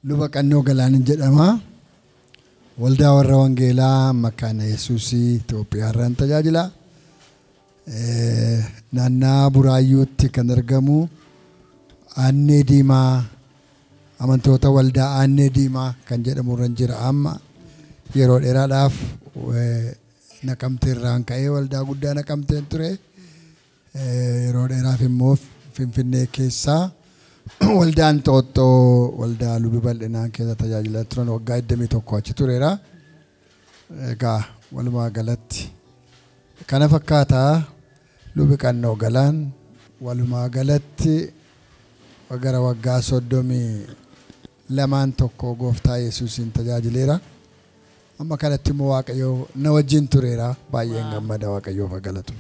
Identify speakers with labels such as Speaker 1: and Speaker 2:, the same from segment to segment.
Speaker 1: Luba Qannoo Galaanin jedhama. Waldaa warra Wangeelaa Makaana Yesuusii Itoophiyaa irraan tajaajila. Naannaa Buraayyuutti kan argamu Aannee Diimaa, amantoota waldaa Aannee Diimaa kan jedhamu irra jira amma. Yeroo dheeraadhaaf Naqamtee irraan ka'ee waldaa guddaa Naqamteen ture. Yeroo dheeraaf immoo Finfinnee keessaa waldaan Xooxxoo, waldaa lubi bal'inaan keessa tajaajilaa turan, waggaa 21 achi tureera. Egaa walumaa galatti kana fakkaataa. Lubi Qannoo Galaan walumaa galatti gara waggaa 32 tokko gooftaa Yesuusiin tajaajileera. Amma kanatti immoo Waaqayyo na wajjin tureera. Baay'een gammada, Waaqayyoof galatu.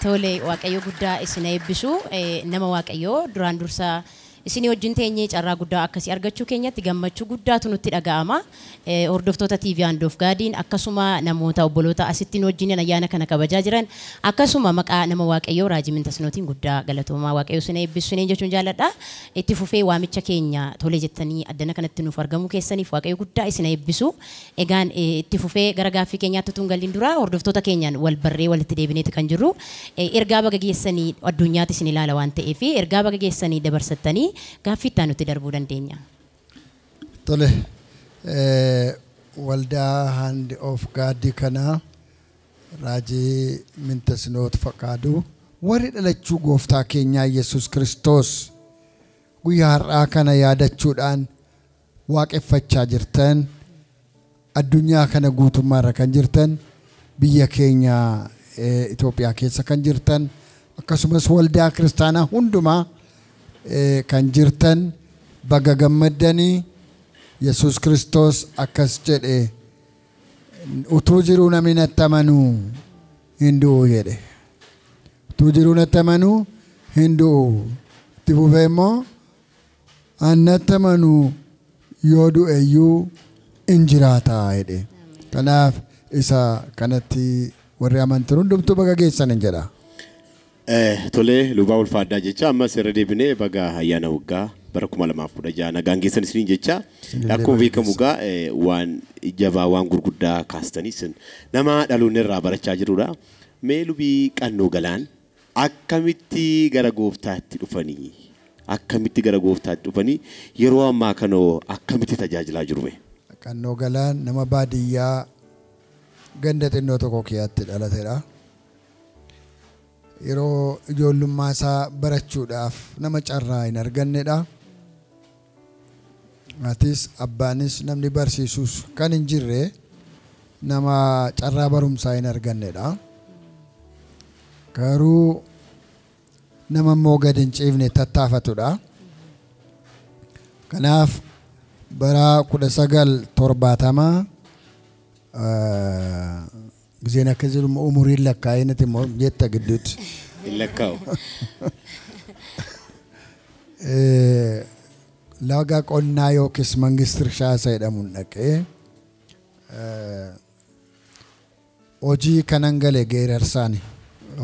Speaker 2: Tole, Waaqayyo guddaa isin eebbisu. Nama Waaqayyoo, duraan dursa isinii wajjin teenyee carraa guddaa akkasii argachuu keenyatti gammachuu guddaatu nutti dhaga'ama. Hordoftoota TV Hand of Godiin, akkasuma namoota obboloota asitti nu wajjin ayyaana kana kabajaa jiran, akkasuma maqaa nama Waaqayyoo Raajii Mintasnootiin guddaa galatoomaa, Waaqayyo isin eebbisu isiniin jechuun jaalladha. Itti fufee waamicha keenya tole jettanii addana kanatti nuuf argamuu keessaniif Waaqayyo guddaa isin eebbisu. Egaan itti fufee gara gaaffii keenyaatti utuu hin galin dura hordoftoota keenyaan wal barree walitti deebineeti kan jirru. Ergaa baga geessanii addunyaatti isin ilaala waan ta'eef, ergaa baga geessanii dabarsattanii gaaffii itti aanutti darbuu dandeenya.
Speaker 1: Tole, waldaa Hand of God kana Raajii Mintasnoot Faqaaduu, warri dhalachuu gooftaa keenyaa Yesus Kiristoos guyyaa har'aa kana yaadachuudhaan waaqeffachaa jirtan, addunyaa kana guutummaarra kan jirtan, biyya keenya Itoophiyaa keessa kan jirtan, akkasumas waldaa kiristaanaa hundumaa kan jirtan, baga gammaddanii. Yesus Kiristoos akkas jedhe: "Utuu jiruu namni natti amanuu hin du'u" jedhe. Utuu jiruu natti amanuu hin du'u. Itti fufee immoo, "An natti amanuu yoo du'e iyyuu in jiraata" jedhe. Kanaaf isa kanatti warri amantan hundumtuu baga geessan hin jedha.
Speaker 3: Tolee, lubaa ulfaaddaa jecha ammas irra deebinee baga ayyaana waggaa bara 2016 nagaan geessan isiniin jecha.
Speaker 1: Isinillee
Speaker 3: akkuma
Speaker 1: baga
Speaker 3: beekamu egaa waan jabaa, waan gurguddaa kaastanii, isin nama dhaloonni irraa barachaa jirudha. Mee lubii Qannoo Galaan akkamitti gara gooftaatti dhufanii? Akkamitti gara gooftaatti dhufanii? Yeroo ammaa kanoo akkamitti tajaajilaa jiru mee?
Speaker 1: Qannoo Galaan nama baadiyyaa ganda xinnoo tokko keessatti dhalatedha. Yeroo ijoollummaa isaa barachuudhaaf nama carraa hin argannedha. Maatis abbaanis namni barsiisus kan hin jirre, nama carraa barumsaa hin argannedha. Garuu nama immoo gad hin ciifne, tattaafatudha. Kanaaf bara 1970, giseen akka jiru umuriin lakkaa'ee natti immoo jetta gidduutti.
Speaker 3: Hin lakkaa'u.
Speaker 1: Laga qonnaa yookiis Mangist Irshaa isa jedhamuun dhaqee hojii kanan gale geerarsaani.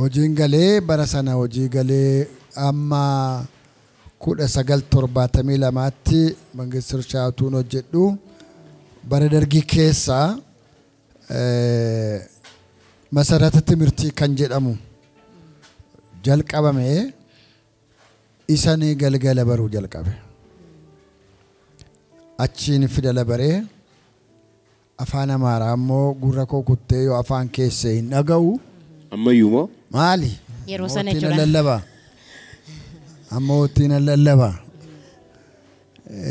Speaker 1: Hojiin galee bara sana hojii galee amma 1972tti Mangist Irshaa utuun hojjedhu, bara dargii keessa masarata timirtii kan jedhamu jalqabame, isanii galgala baruu jalqabe. Achiin fidala baree, afaan Amaaraa immoo gurra koo kuttee yoo afaan keessee hin dhaga'u.
Speaker 3: Ammayyuu moo?
Speaker 1: Maali?
Speaker 2: Yeroo sana
Speaker 1: Mootiin
Speaker 2: jechuudha.
Speaker 1: lallaba. Amma mootiin lallaba.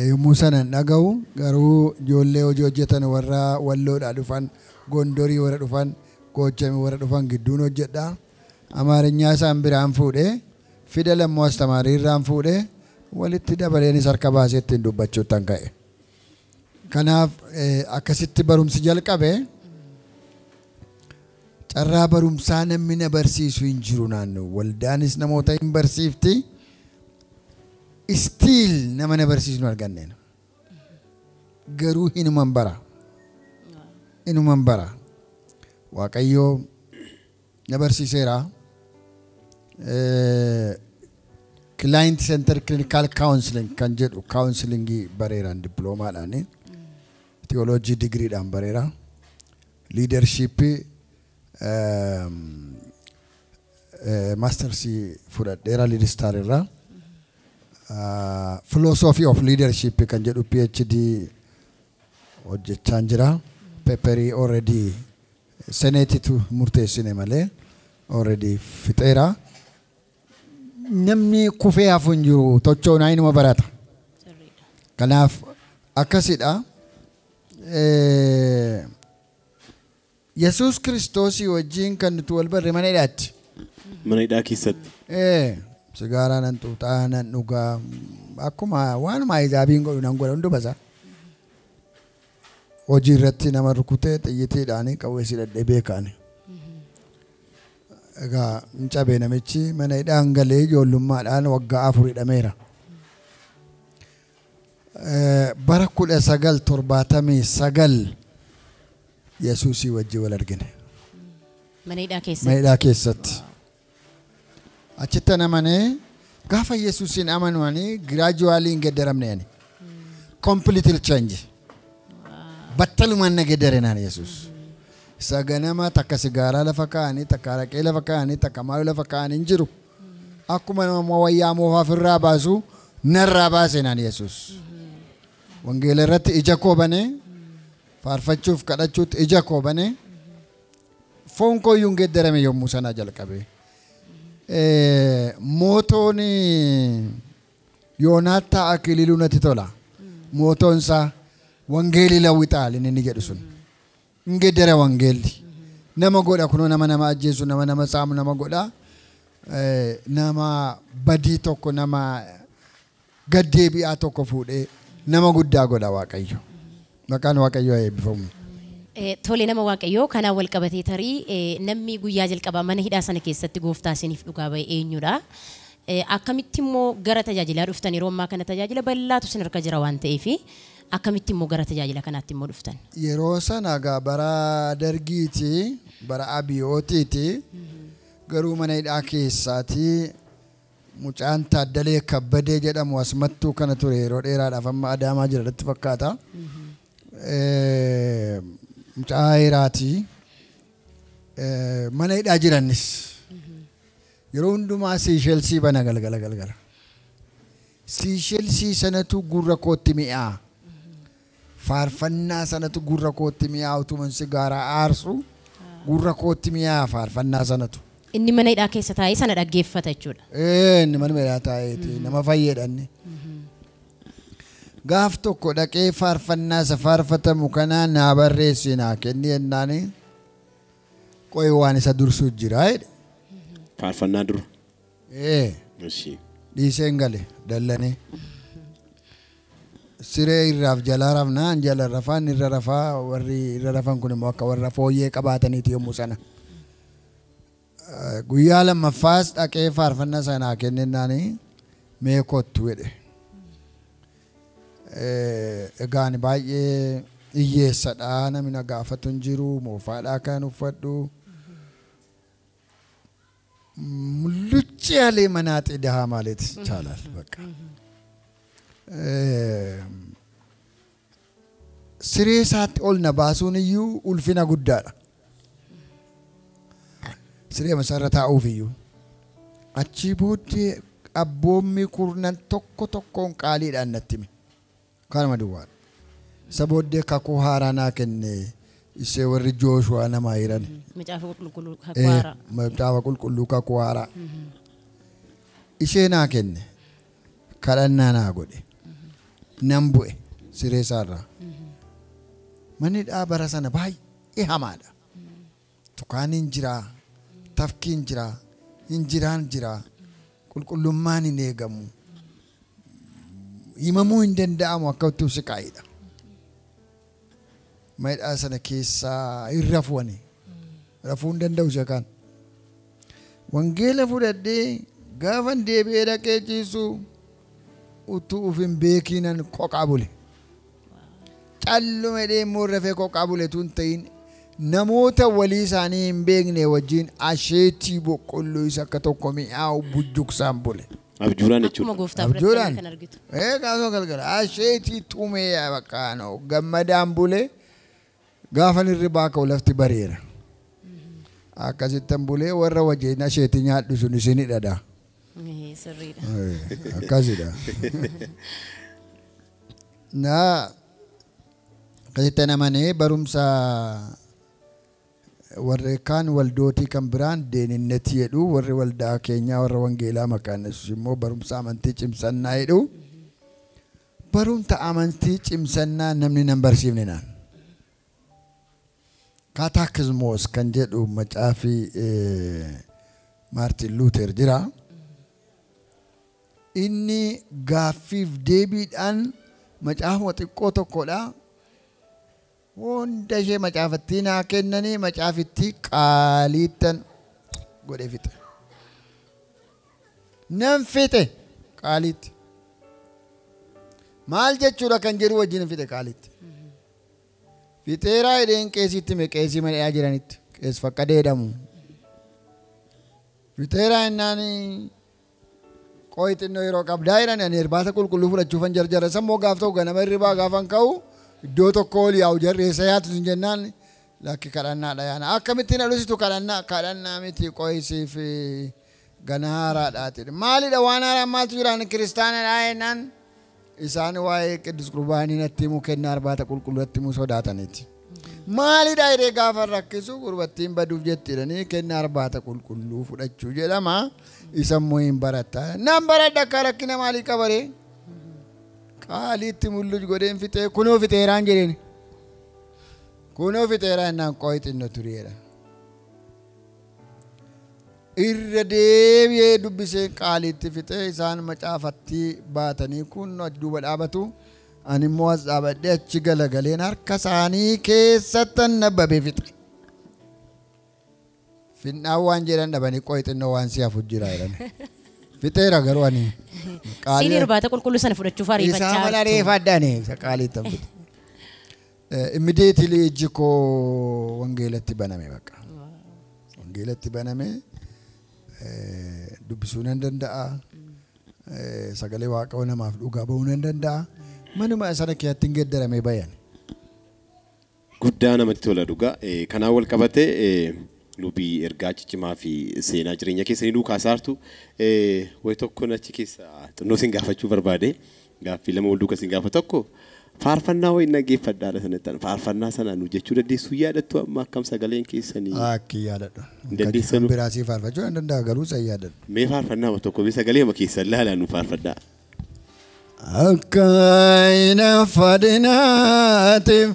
Speaker 1: Yommuu sana hin dhaga'u, garuu ijoollee hojii hojjetan warra Walloodhaa dhufan, Gondorii warra dhufan, Goojjamii warra dhufan gidduun hojjedha. Amaarinyaa isaan biraan fuudhee, fidala immoo astamaarii irraan fuudhee, walitti dabaleenis harka baasee ittiin dubbachuuttan ka'e. Kanaaf akkasitti barumsi jalqabe. Carraa barumsaa namni na barsiisu hin jiru naannoo. Waldaanis namoota hin barsiifti. Still nama na barsiisu hin arganneen. Garuu hinuman bara. Hinuman bara. Waaqayyoo na barsiiseera. Client Center Clinical Counseling kan jedhu counselingii bareeraan diploomaadhaani. Theology digriidhaan bareera. Leadership mastersii fudhadheera Leadstar irraa. Philosophy of Leadership kan jedhu PhD hojjechaan jira. Paperii already seneetitu murteessine malee already fixeera. Namni kufee hafu hin jiru, tochoonaa inuma barata. Kanaaf akkasidha. Yesuus Kiristoosii wajjin kan nuti wal barre mana hidhaatti.
Speaker 3: Mana hidhaa keessatti.
Speaker 1: Sigaaraa nan xuuxaa, nan dhugaa, akkuma waanuma ahizaabiin godhu nan godha hunduma isaa. Hojii irratti nama rukutee xiyyitiidhaan qawwee si dhadhee beekaani. Egaa hin cabee namichi mana hidhaan galee ijoollummaadhaan waggaa 4 hidhameera. Bara 1979 Yesuusii wajjin wal argine.
Speaker 2: Mana hidhaa keessatti.
Speaker 1: Mana hidhaa keessatti. Achitti amanee gaafa Yesuusiin amanuani gradually hin geeddaramne ani. Completely change. Battalumaan na geeddare naan Yesuus. Isa ganama takka sigaaraa lafa kaa'anii, takka araqee lafa kaa'anii, takka maaloo lafa kaa'anii hin jiru. Akkuma nama wayyaa moofaa ofirraa baasu narraa baase naan Yesuus. Wangeela irratti ija koo banee, faarfachuuf kadhachuutti ija koo banee, foon koo iyyuu hin geeddarame yommuu sana jalqabe. Mootoon Yoonaattaa Akiliiluu natti tola. Mootoon isaa wangeelii lawwixaal inni jedhu sun. Hin geeddara wangeelli. Nama godha kunoo nama nama ajjeesu, nama nama saamu nama godha. Nama badii tokko, nama gaddeebi'aa tokko fuudhee nama guddaa godha Waaqayyo. Maqaan Waaqayyoo haa eebbifamu.
Speaker 2: Tole nama Waaqayyoo, kanaan wal qabatee tarii namni guyyaa jalqabaa mana hidhaa sana keessatti gooftaa isiniif dhugaa ba'e eenyudha? Akkamitti immoo gara tajaajilaa dhuftan? Yeroo ammaa kana tajaajila bal'aatu isin harka jira waan ta'eef akkamitti immoo gara tajaajila kanaatti immoo dhuftan?
Speaker 1: Yeroo sana egaa bara dargiiti, bara abiyootiiti, garuu mana hidhaa keessaati mucaan Taaddalee Kabbadee jedhamu asmattuu kana ture yeroo dheeraadhaaf amma Adaamaa jira natti fakkaata. Mucaa heeraati. Mana hidhaa jiranis yeroo hundumaa Siishelsii bana galgala galgala. Siishelsii sanatu gurra kootti mi'aa. Faarfannaa sanatu gurra kootti mi'aa, utuman sigaaraa aarsu gurra kootti mi'aa faarfannaa sanatu.
Speaker 2: Inni mana hidhaa keessa taa'ee sana dhaggeeffata jechuudha.
Speaker 1: Inni mana hidhaa taa'eeti nama fayyadhanni. Gaaf tokko dhaqee faarfannaa isa faarfatamu kanaa naa barreessi naa kenni jennaani qo'i waan isa dursu jira jedhe.
Speaker 3: Faarfannaa dura.
Speaker 1: Dhiiseen gale dallanee. Siree irraaf jalaa rafnaan jala rafaan irra rafaa, warri irra rafan kun immoo akka warra fooyyee qabaataniiti yommuu sana. Guyyaa lammaffaas dhaqee faarfannaa sanaa kenninnaani mee kottu jedhe. Egaa ani baay'ee hiyyeessadha, namni na gaafatu hin jiru, moofaadhaa kan uffadhu. Mullucci alee manaaxii dahaa maaliit ይቻላል በቃ። Siree isaatti ol na baasuun iyyuu ulfina guddaadha. Siree masarra taa'uuf iyyuu. Achii booddee abboommi kurnan tokko tokkoon qaaliidhaan natti hime. Kanuma duwwaadha. Isa booddee kakuu haaraa naa kenne ishee warri Jooshuwaa namaa hiran.
Speaker 2: Macaafa qulqulluu kakuu haaraa.
Speaker 1: Macaafa qulqulluu kakuu haaraa. Ishee naa kenne. Kadhannaa naa godhe. Nan bu'e siree isaarraa. Manni hidhaa bara sana baay'ee hamaadha. Tukaaniin jiraa, tafkiin jiraa, injiraan jiraa, qulqullummaan hin eegamu. Himamuu hin danda'amu akka utuu siqaa'idha. Mana hidhaa sana keessaa hin rafuani. Rafuu hin danda'u ishee kaan. Wangeela fudhadhee gaafan deebi'ee dhaqee ciisu utuu uf hin beekinan qoqaa bule. Calluma jedhee immoo rafee qoqaa bule tun ta'in namoota walii isaanii hin beekne wajjin asheetii boqqolloo isa akka tokko mi'aawu bujjuqsaan bule.
Speaker 3: Abjuudhaan jechuudha.
Speaker 2: Akkuma gooftaa fudhattanii kan argitu.
Speaker 1: Gaafuma galgala asheetii tumee bakka gammadaan bulee gaafan hirribaa ka'u lafti bareera. Akkasittan bulee warra wajjin asheetii nyaadhu sun isinidha daa.
Speaker 2: Sirriidha.
Speaker 1: Akkasidha. Naa akkasittan amanee barumsa warri kaan waldootii kan biraan deeninnetti jedhu warri waldaa keenyaa warra wangeelaa maqaan Yesuus immoo barumsa amantii cimsannaa jedhu. Barumsa amantii cimsannaa namni nan barsiifne naan. Kaataakizmoos kan jedhu macaafii Maartin Luuter jira. Inni gaaffiif deebiidhaan macaafuma xiqqoo tokkodha. Hunda ishee macaafattii naa kennanii macaafittii qaaliittan godhee fixe. Nan fixe qaaliitti. Maal jechuudha kan jedhu wajjin fixe qaaliitti. Fixeeraa jedheen qeesiitti hime qeesii mana jiranitti qees faqqadee jedhamu. Fixeeraa jennaan qo'i xinnoo yeroo qabdaa jedhan ani irbaata qulqulluu fudhachuufan jarjara sammoo gaaf ta'u ganama hirribaa gaafan ka'u iddoo tokko ol yaa'u jarreessa yaatu sun jennaan lakki kadhannaadha yaana akkamittiin alusitu kadhannaa miti qo'isiif gana haaraadhaati. Maalidha waan haaraan maaltu jira ani kiristaanadha jennaan isaan waa'ee qidus qurbaanii natti himuu kennaa irbaata qulqulluu natti himuu sodaataniiti. Maalidha jedhee gaafa rakkisu gurbattiin baduuf jetti jedhanii kennaa irbaata qulqulluu fudhachuu jedhama. Isa immoo hin baratta. Nan baradha akka rakkina maalii qabaree? Qaaliitti mul'uj godheen fixee kunoo fixeeraan jedheen. Kunoo fixeeraan jennaan qo'i xinnoo tureera. Irra deebi'ee dubbisee qaaliitti fixee isaan macaafatti baatanii kun duuba dhaabatu. Ani immoo as dhaabadhee achi galagaleen harka isaanii keessattan nabbabee fixe. Finnaan waan jedhan dhabanii qo'i xinnoo waan si hafu jira jedhan. Fixeera garuu ani.
Speaker 2: Siin irbaata qulqulluu sana fudhachuuf ariifachaa.
Speaker 1: Isaa mala ariifadhaani isa qaaliittan fixe. Immediately ijji koo wangeelatti baname bakka. Wangeelatti baname dubbisuu nan danda'a. Sagalee waaqaa namaaf dhugaa ba'uu nan danda'a. Manuma sana keessatti hin geeddaramee bayan.
Speaker 3: Guddaa namatti tola dhugaa. Kanaan wal qabatee lubii ergaa ciccimaa fi seenaa jireenya keessanii duukaa saartu wayi tokkoon achi keessa xinnoo isin gaafachuu barbaade gaaffii lama wal duukaa isin gaafa tokko faarfannaa wayi dhaggeeffadhaadha sanatti faarfannaa sana nu jechuu dandeessu yaadattu amma akkam sagaleen keessanii.
Speaker 1: Akki yaadadhu.
Speaker 3: Dandeessanu.
Speaker 1: Biraasii faarfachuu hin danda'a garuu isa yaadadhu.
Speaker 3: Mee faarfannaa tokko mee sagalee ma keessan laalaa nu faarfadhaa.
Speaker 1: Akka ina fadinaatiif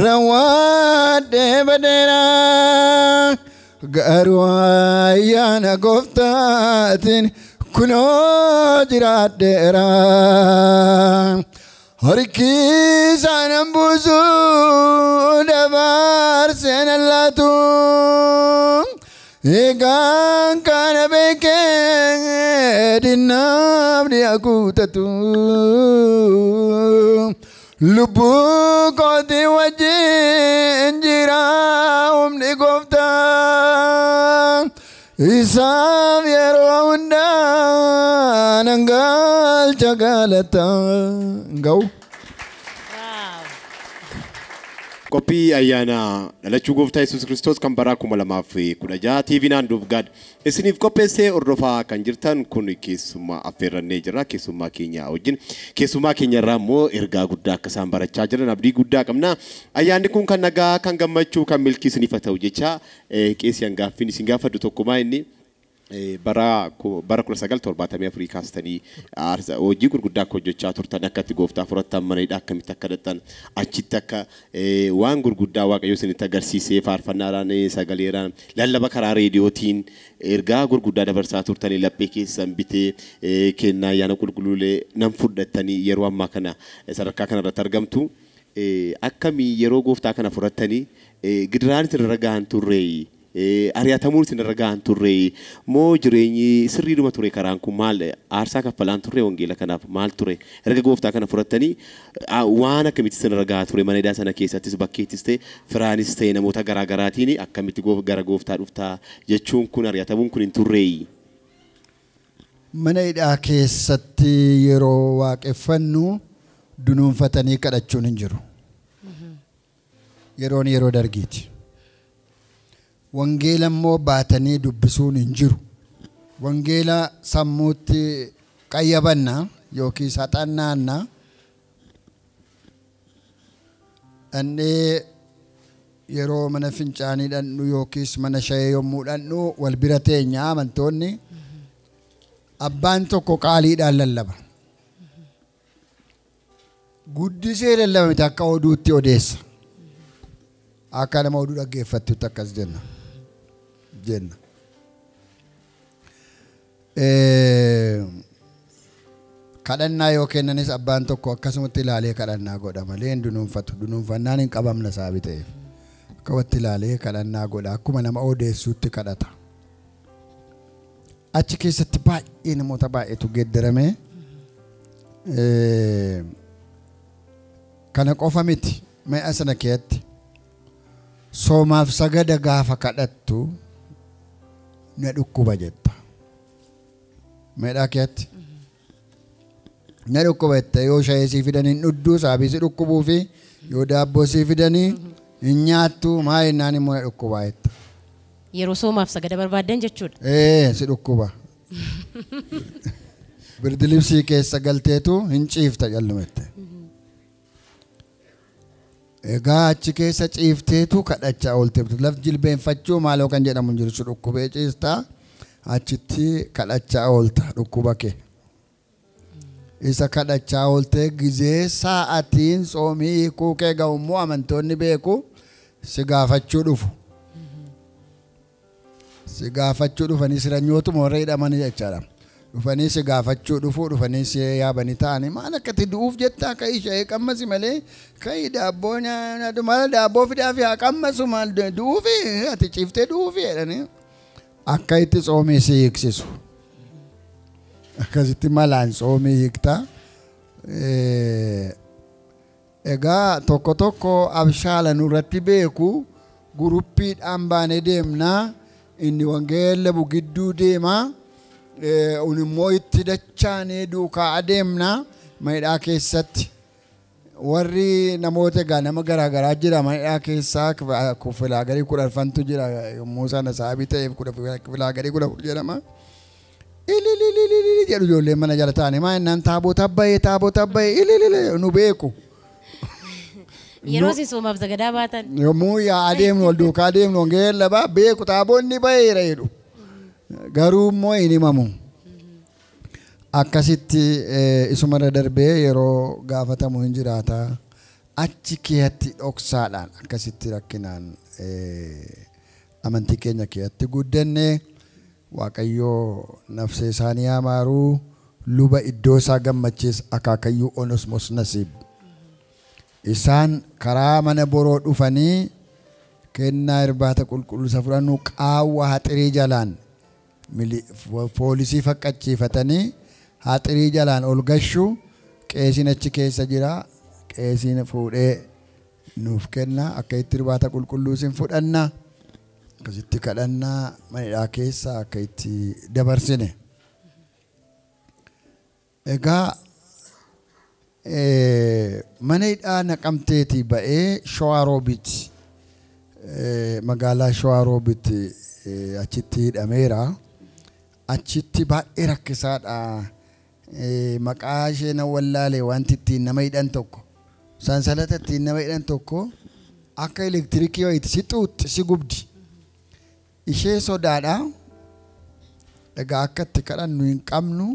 Speaker 1: raawwadhee badeera. Garuu ayyaana gooftaatiin kunoo jiraadheera. Harki isaan buusu dabarseen laatu. Egaan kana beekee dinnaaf ni haguutatu. Lubbuu kootii wajjin jira humni gooftaa. Isaaf yeroo hundaa nan galcha galata. Ga'u.
Speaker 3: Qophii ayyaana dhalachuu gooftaa Yesuus Kiristoos kan bara 2016 TV Hand of God isiniif qopheessee hordofaa kan jirtan kun keessummaa affeerrannee jirra. Keessummaa keenya wajjin keessummaa keenya irraa immoo ergaa guddaa akka isaan barachaa jiran abdii guddaa qabna. Ayyaanni kun kan nagaa, kan gammachuu, kan milkii isiniif haa ta'u jecha qeesii hangaaffiin isin gaafadhu tokkumaa inni bara 1974 kaastanii hojii gurguddaa akka hojjechaa turtan akka itti gooftaa fudhattan manadha akkamitti akka dhattan achitti akka waan gurguddaa waaqayyo isinitti agarsiisee faarfannaadhaan sagaleeraan lallaba karaa reediyootiin ergaa gurguddaa dabarsaa turtanii laphee keessan bitee kennaa ayyaana qulqulluulee nan fudhattanii yeroo ammaa kana sadarkaa kanarratti argamtu. Akkamii yeroo gooftaa kana fudhattanii gidiraan isinirra gahan turree ari'atamuun isinirra gahan turre moo jireenyi sirriidhuma ture karaan kun maal aarsaa kaffalaan turre wangeela kanaaf maal ture erga gooftaa kana fudhattanii waan akkamitti isinirra gahaa ture mana hidhaa sana keessattis bakkeettis ta'e firaanis ta'e namoota garaa garaatiin akkamitti gara gooftaa dhuftaa jechuun kun ari'atamuun kun hin turree.
Speaker 1: Mana hidhaa keessatti yeroo waaqeffannu dunuunfatanii kadhachuun hin jiru. Yeroon yeroo dargiiti. Wangeela immoo baatanii dubbisuun hin jiru. Wangeela sammuutti qayyabanna yookiis haxannaanna. Dhandhee yeroo mana fincaanii dhandhu yookiis mana shayee yommuu dhandhu wal bira teenya amantoonni. Abbaan tokko qaaliidhaan lallaba. Guddisee lallaba miti akka oduutti odeessa. Akka nama oduu dhaggeeffattutti akkas jenna. Jenna. Kadhannaa yoo kennanis abbaan tokko akkasumatti ilaalee kadhannaa godha malee hin dunuunfatu. Dunuunfannaan hin qabamna saabi ta'eef. Akkawatti ilaalee kadhannaa godha. Akkuma nama odeessuutti kadhata. Achi keessatti baay'ee namoota baay'eetu geeddarame. Kana qofa miti mi'a sana keessatti soomaaf sagada gaafa kadhattu na dhukkuba jetta. Miidhaa keessatti na dhukkuba jetta yoo shayee sii fidanii hin dhudduu saabii si dhukkubuu fi yoo daabboo sii fidanii hin nyaattu maa jennaan immoo na dhukkubaa jetta.
Speaker 2: Yeroo soomaaf sagada barbaaddan jechuudha.
Speaker 1: Si dhukkuba. Birdilibsii keessa galteetu hin ciifta callumette. Egaa achi keessa ciifteetu kadhachaa oolte. Laf jilbeenfachuu maaloo kan jedhamu hin jiru si dhukkubee ciistaa achitti kadhachaa oolta dhukkuba kee. Isa kadhachaa ooltee gizee sa'atiin soomii hiikuu kee ga'u immoo amantoonni beeku si gaafachuu dhufu. Si gaafachuu dhufanii siranyootuma warra hidhamanii jechaadha. Dhufanii si gaafachuu dhufu dhufanii si yaabanii ta'anii maal akkatti du'uuf jettaa ka'ii shayee qammasi malee ka'ii daabboo nyaatu maal daabboo fidaa fi haa qammasu maal du'uufi ati ciiftee du'uufi jedhanii akka itti tsoomii si hiiksisu. Akkasitti malaan tsoomii hiiktaa. Egaa tokko tokko abshaala nurratti beeku guruppiidhaan baanee deemnaa. Inni wangeela gidduu deema. Immoo itti dachaanee duukaa adeemna mana keessatti. Warri namoota egaa nama garaagaraa jira mana keessaa kufilaa garii 14 jira yommuu sana saabii ta'eef kufilaa garii 14 jedhama. Ililililili jedhu ijoolleen mana jala taa'anii maa jennaan taabota bahee ililili nu beeku.
Speaker 2: Yeroo isin soomaaf sagadaa baatan.
Speaker 1: Yommuu yaa adeemnu wal duukaa adeemnu wangeela beeku taabonni baheera jedhu. Garuu immoo hin himamu. Akkasitti isumarra darbee yeroo gaafatamu hin jiraata. Achi keessatti dhoksaadhaan akkasitti rakkinaan amantii keenya keessatti guddanne Waaqayyoo nafsee isaanii amaaruu luba iddoo isaa gammachiis akaakayyuu Onesmos Nasiib. Isaan karaa mana boroo dhufanii kennaa irbaata qulqulluu isa fudhannu qaawwa haxirii jalaan poolisii faqqachiifatanii haxirii jalaan ol gashu qeesiin achi keessa jira qeesiin fuudhee nuuf kenna akka itti irbaata qulqulluu isin fudhanna akkasitti kadhannaa manidhaa keessa akka itti dabarsine. Egaa mana hidhaa Naqamteetii ba'ee Shawaa magaalaa Shawaa Roobit achitti hidhameera. Achitti baay'ee rakkisaadha. Maqaa ishee na wallaalee wanti ittiin nama hidhan tokko sansalata ittiin nama hidhan tokko akka elektirikii wayiiti si xuuxxi si gubdi. Ishee sodaadha. Egaa akka itti kadhannu hin qabnu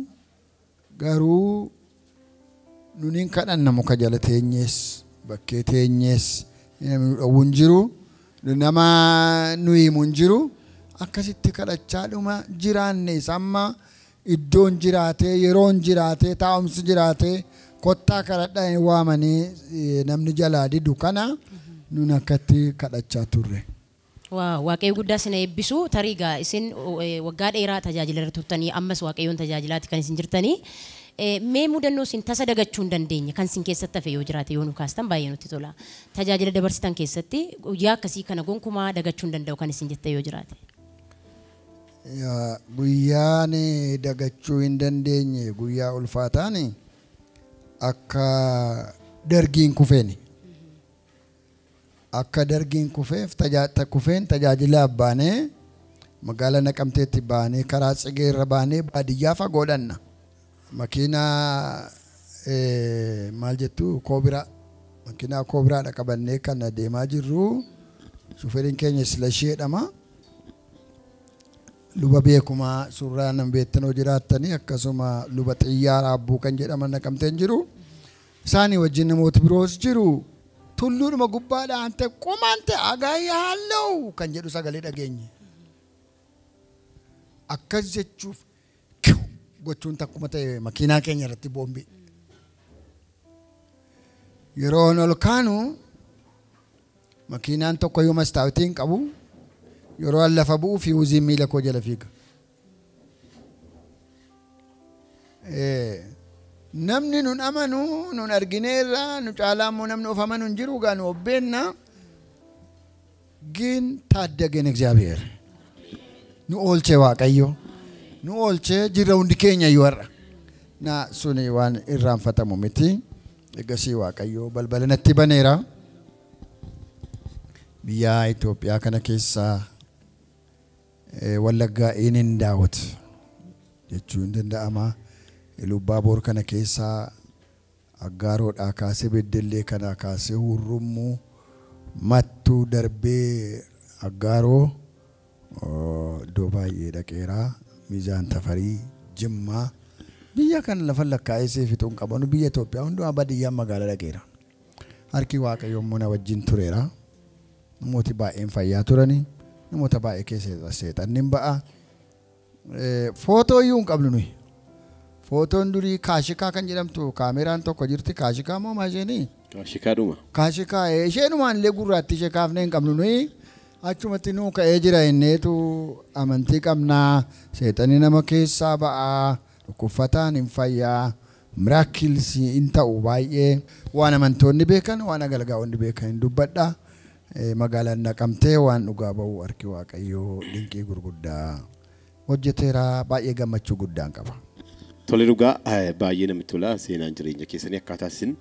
Speaker 1: garuu nuni hin kadhanna muka jala teenyees bakkee teenyees namni nu dhowwu hin jiru nama nu himu hin jiru akkasitti kadhachaadhuma jiraanne amma iddoon jiraatee yeroon jiraatee taa'umsi jiraatee kottaa kadhadhaa hin waamanii namni jalaa didu kana nun akkatti kadhachaa turre.
Speaker 2: Waa Waaqayyo guddaa isin eebbisu tarii egaa isin waggaa dheeraa tajaajila irra turtanii ammas Waaqayyoon tajaajilaatti kan isin jirtanii. Mee mudannoo isin tasa dagachuu hin dandeenye kan isin keessatti hafe yoo jiraate yoo nu kaastan baay'ee nutti tola. Tajaajila dabarsitan keessatti guyyaa akkasii kana gonkumaa dagachuu hin danda'u kan isin jette yoo jiraate.
Speaker 1: Guyyaan dagachuu hin dandeenye guyyaa ulfaataan akka dargiin kufeeni. Akka dargiin kufeef kufeen tajaajilaaf baanee magaalaa Naqamteetti baanee karaa Tsigeerra baanee baadiyyaa fagoo dhanna. Makiinaa maal jettu koobiraa makiinaa koobiraadha qabannee kan deemaa jirru shufeeriin keenya Silashii jedhama. Luba beekumaa suuraa nama beektanoo jiraattanii akkasuma luba xiyyaara abbuu kan jedhaman Naqamteen jiru. Isaanii wajjin namoota biroos jiru. Tulluudhuma gubbaadhaan ta'e qomaan ta'e agaayyaa kan jedhu sagalee dhageenye. Akkas jechuuf gochuun takkuma ta'e makiinaa keenya irratti boombi. Yeroon ol kaanu makiinaan tokko yoo mastaawotii hin qabu yeroo an lafa bu'u fiuziin miila koo jala fiiga. Namni nun amanu nun argineerra nu caalaa immoo namni of amanu hin jiru gaa nu obbeenna gin taaddageen Egzaabiyeer nu oolchee Waaqayyo nu oolchee jirra hundi keenya iyyuu har'a. Na suni waan irraanfatamu miti. Egasii Waaqayyo balbala natti baneera. Biyya Itoophiyaa kana keessa Wallaggaa inin daawwat jechuun hin danda'ama. Ilubaaboor kana keessa Aggaaroodhaa kaasee Beddellee kanaa kaasee Hurrummuu Mattuu darbee Aggaaroo iddoo baay'ee dhaqeeraa Miizaan Tafarii Jimmaa biyya kana lafa lakkaa'ee seefituun qabanu biyya Itoophiyaa hundumaa baadiyyaa magaalaa dhaqeera. Harki Waaqayyoo immoo na wajjin tureera. Namooti baay'een fayyaa turani. Namoota baay'ee keessa seexanni hin ba'a. Footoo iyyuu hin qabnu nuyi. Footoon durii kaashikaa kan jedhamtu kaameraan tokko jirti kaashikaa moo maasheenii?
Speaker 3: Kaashikaadhuma.
Speaker 1: Kaashikaa isheenumaan illee gurraatti ishee kaafnee hin qabnu nuyi. Achumatti nuu ka'ee jira inneetu amantii qabnaa seexanni nama keessaa ba'aa dhukkubfataan hin fayyaa miraakilsii hin ta'u baay'ee waan amantoonni beekan waan agalgaa'onni beekan hin dubbadha. Magaalaan Naqamtee waan dhugaa ba'u harki Waaqayyoo dinqii gurguddaa hojjeteera baay'ee gammachuu guddaan qaba.
Speaker 3: Tole dhugaa baay'ee namatti tola seenaan jireenya keessanii akkaataa isin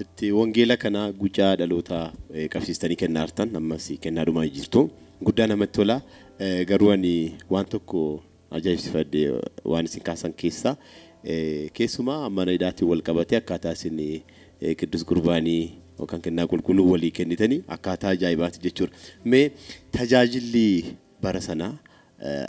Speaker 3: itti wangeela kana gucaa dhaloota qabsiistanii kennaa jirtan ammas kennaa dhumaa jirtu guddaa namatti tola garuu ani waan tokko ajaa'ibsiifadhe waan isin kaasan keessaa keessumaa mana hidhaatiin wal qabatee akkaataa isin Qiddus Qurbaanii yookaan kennaa qulqulluu walii kennitanii akkaataa ajaa'ibaati jechuudha. Mee tajaajilli bara sanaa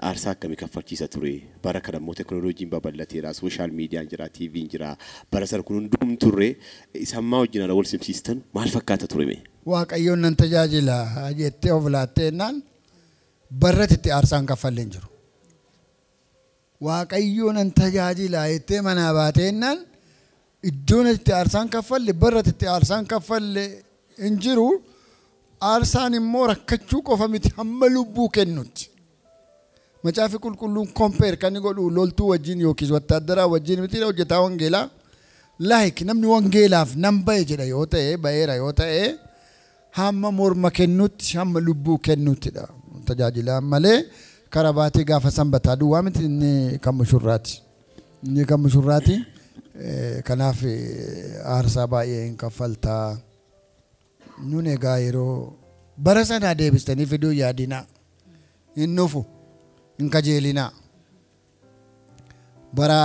Speaker 3: aarsaa akkamii kaffalchiisa ture? Bara kana immoo teekinooloojiin babal'ateera, sooshaal miidiyaan jira, tiiviin jira. Bara sana kun hundum turre isammaa wajjin ala wal simsiistan maal fakkaata ture mee?
Speaker 1: Waaqayyoon nan tajaajila jettee of laattee jennaan barratti itti aarsaan kaffallee hin jiru. Waaqayyoon nan tajaajila jettee manaa baatee jennaan iddoon itti aarsaan kaffalle barratti itti aarsaan kaffalle hin jiru. Aarsaan immoo rakkachuu qofa miti hamma lubbuu kennutti. Macaafi qulqulluun kompeer kan godhu loltuu wajjin yookiis wattaaddaraa wajjin miti hojjetaa wangeelaa. Laayik namni wangeelaaf nan ba'e jedha yoo ta'e ba'eera yoo ta'e hamma morma kennutti hamma lubbuu kennuttidha. Tajaajilaan malee karaa baatee gaafa sanbataa duwwaa miti inni kan mushurraati. Inni kan mushurraati. Kanaaf aarsaa baay'ee hin kaffaltaa. Nun egaa yeroo bara sanaa deebistanii fiduu yaadinaa. Hin dhufu. Hin kajeelinaa. Bara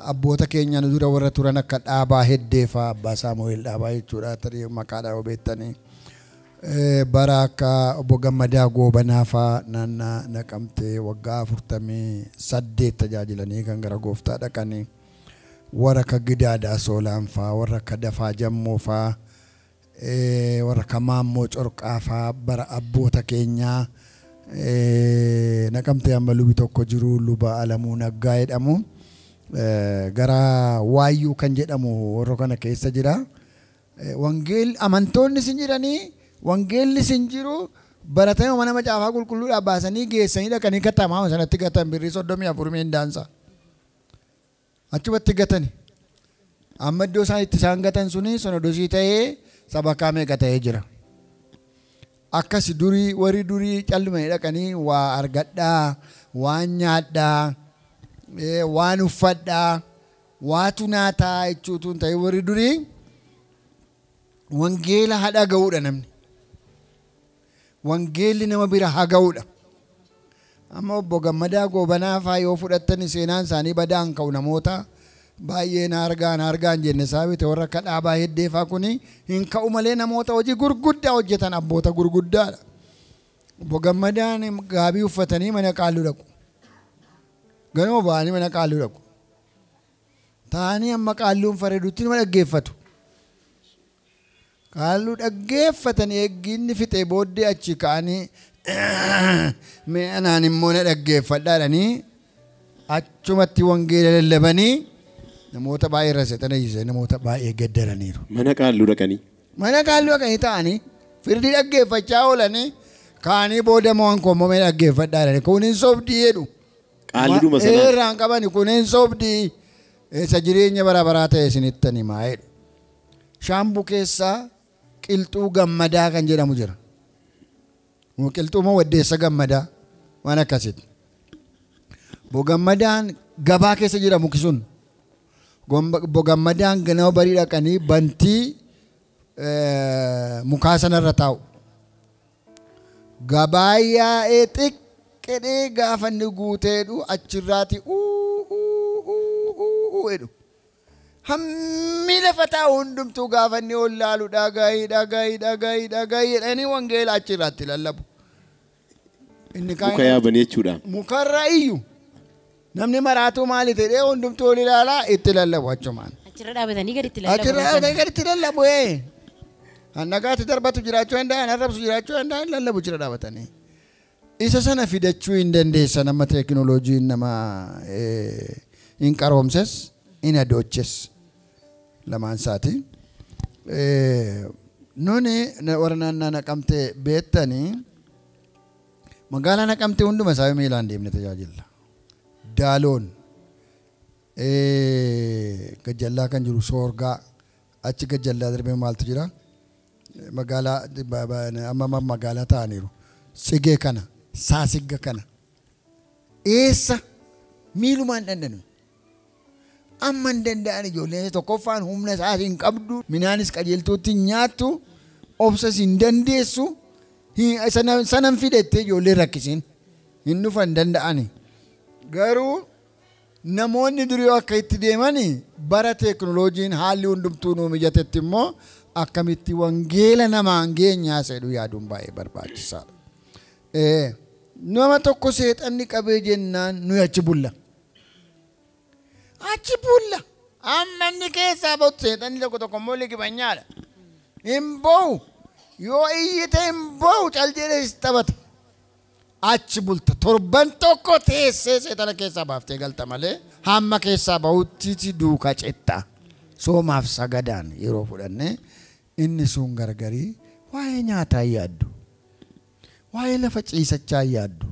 Speaker 1: abboota keenya nu dura warra turan akka Dhaabaa Heddeefaa Abbaa Saamu'eel Dhaabaa jechuudha tarii maqaadhaa yoo beektanii. Bara akka obbo Gammadaa Goobanaa faa naannaa Naqamtee waggaa 48 tajaajilanii kan gara gooftaa dhaqanii. Warra akka Gidaadaa Soolaan faa warra akka Dafaa Jammoo faa warra akka Maammoo Corqaa faa bara abboota keenyaa Naqamtee amma lubi tokko jiru luba Alamuu Naggaa jedhamu gara Waayyuu kan jedhamu warra kana keessa jira. Wangeel amantoonni sin jiranii wangeelli sin jiru baratanii mana macaafaa qulqulluudhaa baasanii geessanii dhaqanii katamaa sanatti gatan birrii 34 meendaansa. Achumatti gatani. Amma iddoo isaan itti isaan gatan suni sonodosii ta'ee sabakaa meeqa ta'ee jira. Akkas durii warri durii callumanii dhaqanii waa argadhaa, waan nyaadhaa, waan uffadhaa, waatu naataa jechuutu hin ta'in warri durii wangeela haa dhaga'uudha namni. Wangeelli nama bira haa ga'uudha. Amma obbo Gammadaa Goobanaa fa'aa yoo fudhattan seenaan isaanii badaan ka'u namoota baay'ee na argaan jenne saabite warra akka dhaabaa heddee fa'aa kuni hin ka'u malee namoota hojii gurguddaa hojjetan abboota gurguddaadha. Obbo Gammadaan gaabii uffatanii mana qaalluu dhaqu. Ganama ba'anii mana qaalluu dhaqu. Taa'anii amma qaalluun fareedutti nama dhaggeeffatu. Qaalluu dhaggeeffatanii eegginni fixee booddee achi ka'anii mee anaan immoo na dhaggeeffadhaa jedhanii achumatti wangeela lallabanii namoota baay'ee irra seexana hiisee namoota baay'ee gaddaraniiru.
Speaker 3: Mana qaalluu dhaqanii.
Speaker 1: Mana qaalluu dhaqanii taa'anii firdii dhaggeeffachaa oolanii kaanii booda moo waan koommoo mee dhaggeeffadhaa jedhanii kun hin sobdii jedhu.
Speaker 3: Qaalluudhuma sanaa.
Speaker 1: Eerraan qabani kun hin sobdii isa jireenya bara baraa ta'e isinittan himaa jedhu. Shaambuu keessaa qilxuu gammadaa kan jedhamu jira. Qilxuu moo waddeessa gammadaa waan akkasitti. Obbo Gammadaan gabaa keessa jira muki sun. Obbo Gammadaan ganama barii dhaqanii bantii mukaa sanarra taa'u. Gabaa yaa'ee xiqqedhee gaafa inni guuteedhu achirraati uu jedhu. Hammi lafa taa'u hundumtuu gaafa inni ol laalu dhagahi dhagahi dhagahi dhagahi jedhanii wangeela achirraatti lallabu. Inni kaan
Speaker 3: Muka yaabanii jechuudha.
Speaker 1: Mukarra iyyuu namni maraatuu maali ta'ee hundumtuu ol ilaalaa itti lallabu achumaan.
Speaker 2: Achirra dhaabatanii gaditti lallabu.
Speaker 1: Achirra dhaabatanii gaditti lallabu. Hannagaatti darbatu jiraachuu danda'an, arrabsu jiraachuu danda'an lallabu jira dhaabatanii. Isa sana fidachuu hin dandeessan amma teekinooloojiin nama hin qaroomses hin adooches lamaan isaati. Nuni warra naannaa Naqamtee beektanii magaalaa Naqamtee hunduma isaa miilaan deemne tajaajilla. Daaloon gajjallaa kan jiru Soorgaa achi gajjallaa darbee maaltu jira? Magaalaa amma magaalaa ta'aniiru. Tsigee kana, Saasigga kana. Eessa miilumaan dandanu? Amma hin danda'an ijoolleen tokkoffaan humna isaas hin qabdu, minaanis qajeeltuutti hin nyaattu, obsas hin dandeessu, sanan fidettee ijoollee rakkisiin hin dhufan danda'ani. Garuu namoonni durii akka itti deemani bara teekinooloojiin haalli hundumtuu nuu mijatetti immoo akkamitti wangeela namaan geenyaa jedhu yaaduun baay'ee barbaachisaadha. Nama tokko seexanni qabee jennaan nuyi achi bulla. Achi bulla. Amma inni keessaa ba'u seexanni tokko tokko immoo liqibanyaadha. Hin ba'u. Yoo iyyite hin ba'u cal jedhee taphata. Achi bulta torban tokko teessee seexana keessaa baaftee galta malee hamma keessaa ba'utti duukaa cetta. Soomaaf sagadaan yeroo fudhanne inni sun gargarii waa'ee nyaataa yaaddu. Waa'ee lafa ciisachaa yaaddu.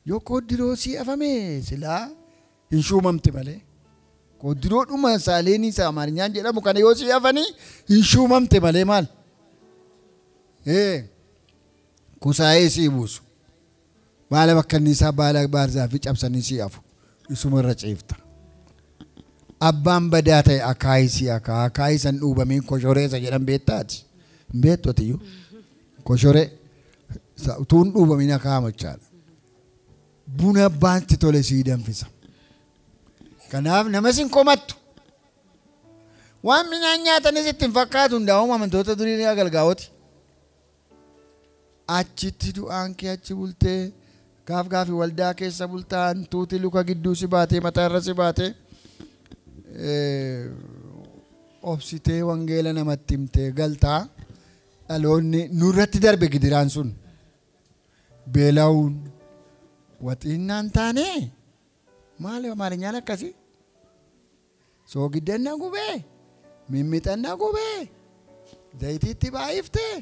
Speaker 1: Yoo kooddiroo sii afame silaa hin shuumamte malee. Kooddiroo dhuma saaleen isaa Amaarinyaan jedhamu kana yoo sii afanii hin shuumamte malee maal? Kusaayee sii buusu. Baala bakkanniisaa baala baarzaa fi cabsanii sii afu. Isuma irra ciifta. Abbaan badaa ta'e akaayii sii akaa. Akaayii san dhuubameen koshoreessa jedhan beektaati. Hin beektu atiyyuu. Koshoree. Utuun dhuubamiin akaa'ama jechaadha. Buna abbaatti tole sii danfisa. Kanaaf namas hin komattu. Waan midhaan nyaatanis itti hin fakkaatu hundaa'uma amantoota durii ni agalgaa'ooti. Achitti du'aan kee achi bultee gaaf gaafi waldaa keessa bultaa hantuuti luka gidduu si baatee mataa irra si baatee obsitee wangeela namatti himtee galtaa dhaloonni nurratti darbe gidiraan sun beela'uun waxiinnaan taane maali Amaarinyaan akkasii soogiddanna gubee mimmixanna gubee zayitiitti baay'iftee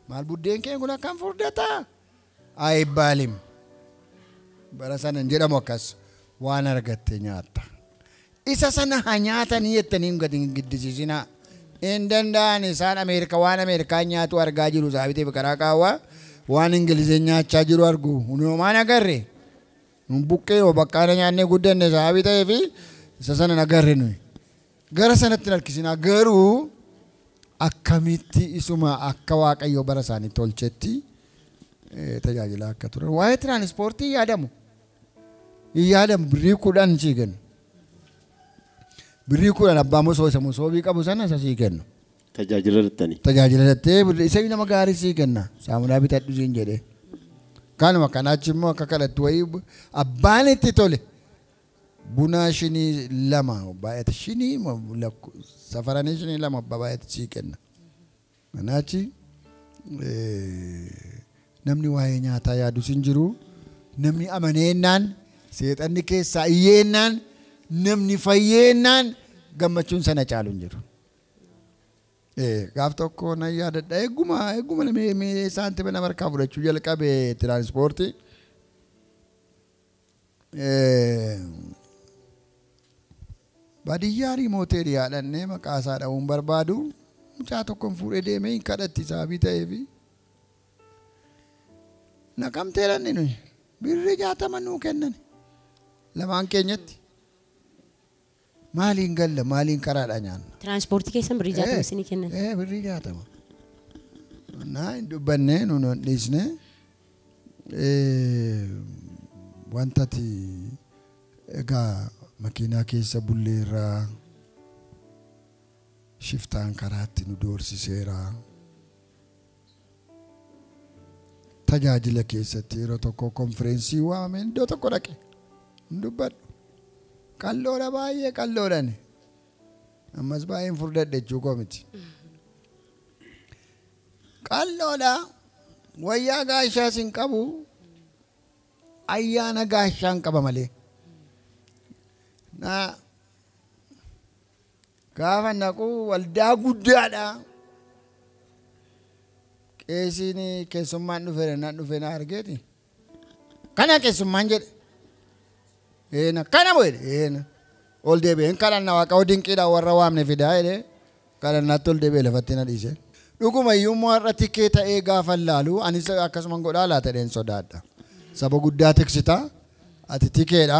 Speaker 1: maal buddeen kee kun akkam furdataa ayibbaalim bara sana hin jedhamu akkas waan argatte nyaatta. Isa sana haa nyaatanii jettanii gadi hin giddisiisinaa. Hin danda'an isaan Ameerikaa waan Ameerikaa nyaatu argaa jiru saabiteef karaa kaawwaa waan Ingilizii nyaachaa jiru argu. Hundumaan agarre. Buqqee yoo bakkaana nyaannee guddanne saabii ta'ee fi isa sana agarre nuyi. Gara sanatti hin harkisinaa garuu akkamitti isuma akka Waaqayyo bara isaanii tolchetti tajaajila akka turan. Waa'ee tiraanispoortii yaadamu. Yaadamu birrii 10 sii kennu. Birrii 10 abbaa mosoo isa mosoobii qabu sana isa sii kennu.
Speaker 3: Tajaajila irrattani.
Speaker 1: Tajaajila irrattee isa nama gaarii sii kenna. Saamunaa bitadhu siin jedhee. Kanuma kanaachi immoo akka kadhattu wayii abbaan itti tole. Buna shinii 2 baay'ate shinii safaranii shinii 2 abbaa baay'ate sii kenna. Kanaachi namni waa'ee nyaataa yaadus hin jiru. Namni amaneennaan seexanni keessaa iyyeennaan namni fayyeennaan gammachuun sana caalu hin jiru. Gaaf tokko nan yaadadha eeguma namni saantima nama harkaa fudhachuu jalqabe tiraanispoortii. Baadiyyaa riimooteeri yaadannee maqaa isaa dha'uun barbaadu mucaa tokkoon fuudhee deemee hin kadhatti saabii ta'eefi. Naqamtee dhanne nuyi birrii 60 nuu kennan lamaan keenyatti. Maaliin galla maaliin karaadha nyaanna.
Speaker 2: Tiraanispoortii keessan birrii 60 isinii kennan.
Speaker 1: Birrii 60. Naa hin dubbannee nuun hin dhiisne wanta ati egaa makiinaa keessa bulleerraa shiftaan karaatti nu doorsiseera. Tajaajila keessatti yeroo tokko konfireensii waameen iddoo tokko dhaqe hin dubbadhu. Qalloodha baay'ee qalloodhani. Ammas baay'een furdadhe jechuu koo miti. Qalloodha wayyaa gaashaas hin qabu ayyaana gaashaan qaba malee. Na gaafa naqu waldaa guddaadha. Qeesiin keessummaan dhufe naan dhufe na argeeti. Kana keessummaan jedhe. Eena kana moo jedhe eena. Ol deebi'een kadhanna waaqa dinqiidhaan warra waamne fidaa jedhee kadhannaatti ol deebi'ee lafatti na dhiise. Dhuguma iyyuu immoo har'a tikkee ta'ee gaafa laalu anis akkasuma godhaa laata jedheen sodaadha. Saba guddaa tiksita ati tikeedha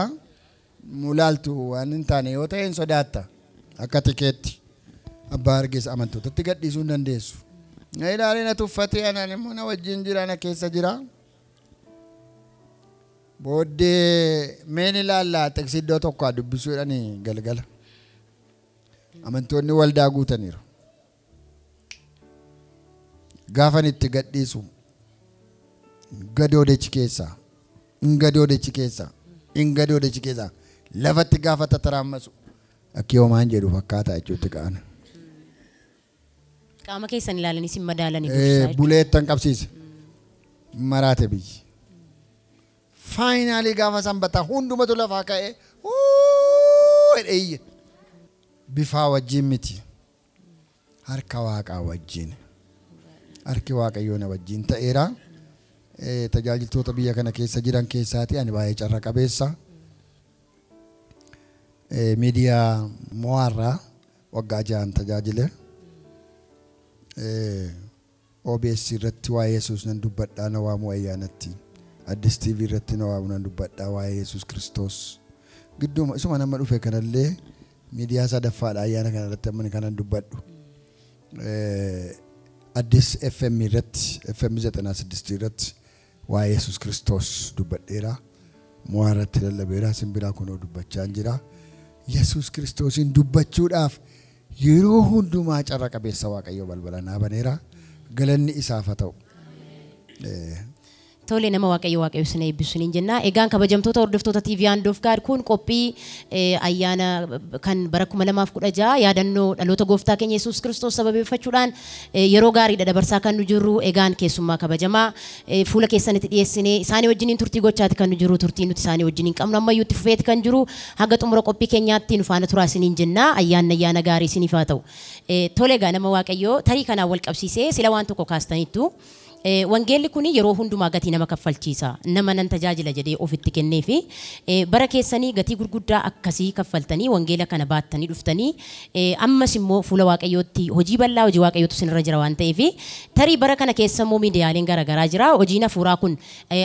Speaker 1: mulaaltu waan hin taane yoo ta'e hin sodaatta akka tikeetti abbaa argeessa amantootatti gadhiisuu hin dandeessu. Na ilaalee na tuffatee anaan immoo na wajjin jira na keessa jira. Booddee meen ilaallaa teksii iddoo tokko dubbisuudhaan galgala. Amantoonni waldaa guutaniiru. Gaafan itti gadhiisu gadoodechi keessaa gadoodechi keessaa gadoodechi keessaa lafatti gaafa tataraammasu akki homaan jedhu fakkaata jechuutti ka'an.
Speaker 2: Qaama keessan ilaalanii sin madaalanii dursaa.
Speaker 1: Buleettan qabsiise. Maraate biyyi. Faayinaalii gaafa sanbataa hundumatu lafaa ka'ee jedhee iyye. Bifaa wajjin miti. Harka waaqaa wajjin. Harki waaqayyoo na wajjin ta'eera. Tajaajiltoota biyya kana keessa jiran keessaati ani baay'ee carra qabeessa. Miidiyaa Mo'aarraa waggaa 6 tajaajile. OBS irratti waa'ee Yesuus nan dubbadhaa na waamu ayyaanatti. Addis TV irratti na waamu nan dubbadhaa waa'ee Yesuus Kiristoos. Gidduma isuma nama dhufe kanallee miidiyaa sadaffaadha ayyaana kana irratti amma kanan dubbadhu. Addis FM irratti FM 96 irratti waa'ee Yesuus Kiristoos dubbadheera. Mo'aa irratti lallabeera simbiraa kunoo dubbachaa jira. Yesuus Kiristoosiin dubbachuudhaaf yeroo hundumaa carra qabeessa Waaqayyoo balbala naa baneera. Galanni isaaf haa ta'u.
Speaker 2: Tole nama Waaqayyo Waaqayyo isin eebbisu niin jenna. Egaan kabajamtoota hordoftoota TV Hand of God kun qophii ayyaana kan bara 2016 yaadannoo dhaloota gooftaa keenya Yesuus Kiristoos sababeeffachuudhaan yeroo gaariidha dabarsaa kan nu jirru. Egaan keessummaa kabajamaa fuula keessanitti dhiyeessinee isaanii wajjiniin turtii gochaati kan nu jirru. Turtii nuti isaanii wajjiniin qabnu ammayyuu itti fufeeti kan jiru. Haga xumura qophii keenyaatti nu faana turaa isiniin jenna. Ayyaanni ayyaana gaarii isiniif haa ta'u. Tole egaa nama Waaqayyoo tarii kanaan wal qabsiisee sila waan tokko kaastaniittu. Wangeelli kun yeroo hundumaa gatii nama kaffalchiisa. Nama nan tajaajila jedhee ofitti kennee fi bara keessanii gatii gurguddaa akkasii kaffaltanii wangeela kana baattanii dhuftanii ammas immoo fuula Waaqayyootti hojii bal'aa hojii Waaqayyootu isinirra jira waan ta'eef tarii bara kana keessa immoo miidiyaaleen garaagaraa jira. Hojiin hafuuraa kun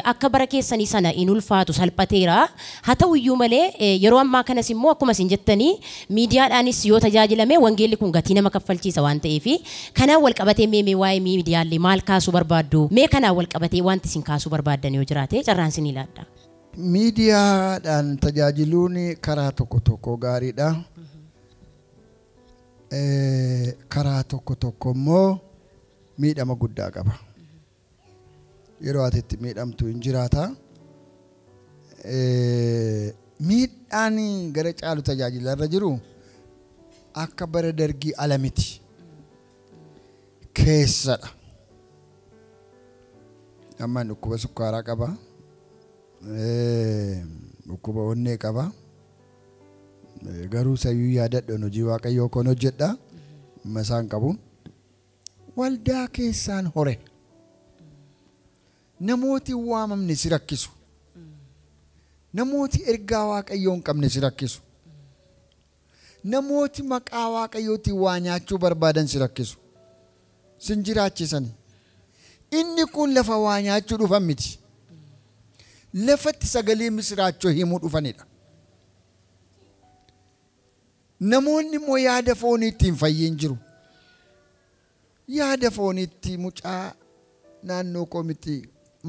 Speaker 2: akka bara keessanii sana hin ulfaatu salphateera. Haa ta'u iyyuu malee yeroo ammaa kanas immoo akkuma isin jettanii miidiyaadhaanis yoo tajaajilame wangeelli kun gatii nama kaffalchiisa waan ta'eef kanaan wal qabatee mee waa'ee miidiyaalee maal kaasuu barbaaddu? Mee kanaan wal qabatee wanti isin kaasuu barbaaddan yoo jiraate carraan isin ilaadha.
Speaker 1: Miidiyaadhaan tajaajiluun karaa tokko tokko gaariidha. Karaa tokko tokko immoo miidhama guddaa qaba. Yeroo ati itti miidhamtu hin jiraata. Miidhaan gara caalu tajaajila irra jiru akka bara dargii ala miti. Keessadha. Amma dhukkuba sukkaaraa qaba. Dhukkuba onnee qaba. Garuu sayyuu yaadadhoon hojii Waaqayyoo koon hojjedha. Masaan qabu. Waldaa keessaan hore. Namooti waamamne si rakkisu. Namooti ergaa Waaqayyoo hin qabne si rakkisu. Namooti maqaa Waaqayyootiin waa nyaachuu barbaadan si rakkisu. Sin jiraachisani. Inni kun lafa waa nyaachuu dhufan miti. Lafatti sagalee misiraachoo himuu dhufanidha. Namoonni immoo yaada fooniitti hin fayyin jiru. Yaada fooniitti mucaa naannoo koo miti,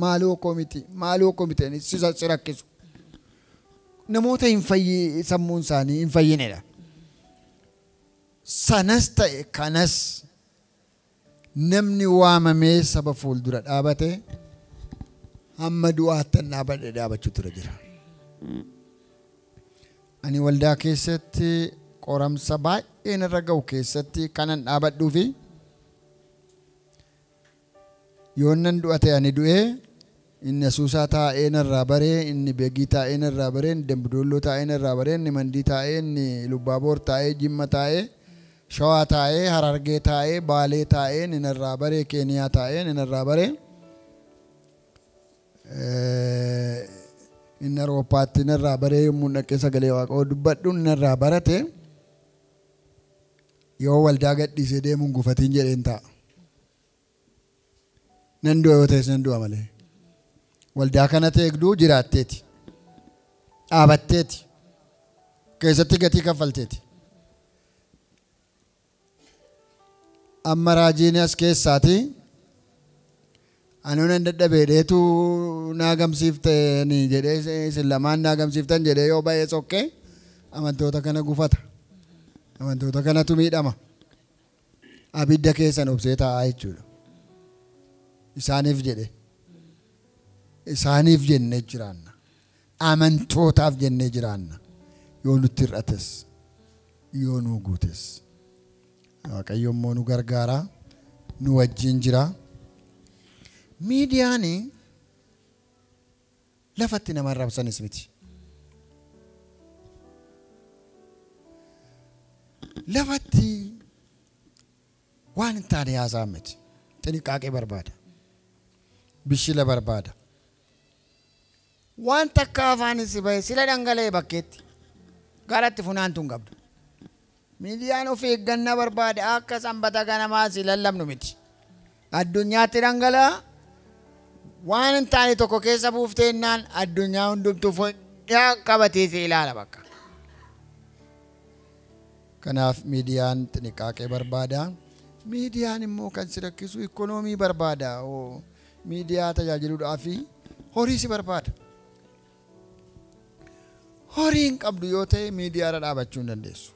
Speaker 1: maaloo koo miti, maaloo koo miti si rakkisu. Namoota hin fayyi sammuun isaanii hin fayyinedha. Sanas ta'e kanas namni waamamee saba fuuldura dhaabate hamma du'aatti dhaabadhe dhaabachuu tura jira. Ani waldaa keessatti qoramsa baay'een irra ga'u keessatti kanan dhaabadhuu fi yoon nan du'a ta'e ani du'ee inni Asuusaa taa'ee narraa baree, inni Beegii taa'ee narraa baree, inni Dambidolloo taa'ee narraa baree, inni Mandii taa'ee, inni Lubbaaboor taa'ee, Jimma taa'ee, Shawaa taa'ee, Harargee taa'ee, Baalee taa'ee, inni narraa baree, Keeniyaa taa'ee, inni narraa baree, inni Awurooppaatti narraa baree yommuu dhaqee sagalee Waaqaa dubbadhu narraa barate yoo waldaa gadhiisee deemuun gufatiin jedheen ta'a. Nan du'a yoo ta'es nan du'a malee. Waldaa kana teegduu jiraatteeti. Dhaabatteeti. Keessatti gatii kaffalteeti. Amma raajiin as keessaati. Ani nan dadhabeedheetu naa gamsiiftanii jedhee isin lamaan naa gamsiiftan jedhee yoo ba'ee sokkee amantoota kana gufata. Amantoota kanatu miidhama. Abidda keessan obsee taa'aa jechuudha. Isaaniif jedhe. Isaaniif jennee jiraanna. Amantootaaf jennee jiraanna. Yoo nutti hir'ates, yoo nu guutes. Waaqayyo immoo nu gargaara, nu wajjin jira. Miidiyaan lafatti nama arrabsanis miti. Lafatti waan hin taane haasa'an miti. Xiniqaaqee barbaada. Bishila barbaada. Waan takka afaan si bahe sila dhangala'ee bakkeetti garatti funaantu hin qabdu. Miidiyaan of eeggannaa barbaada akka sanbata ganamaa si lallabnu miti. Addunyaatti dhangala'a. Waan hin taane tokko keessa buufteennaan addunyaa hundumtuu foddaa qabatee si ilaala bakka. Kanaaf miidiyaan xiniqaaqee barbaada. Miidiyaan immoo kan si rakkisu ikoonoomii barbaada. Miidiyaa tajaajiluudhaaf horii si barbaada. Horii hin qabdu yoo ta'e miidiyaarra dhaabachuu hin dandeessu.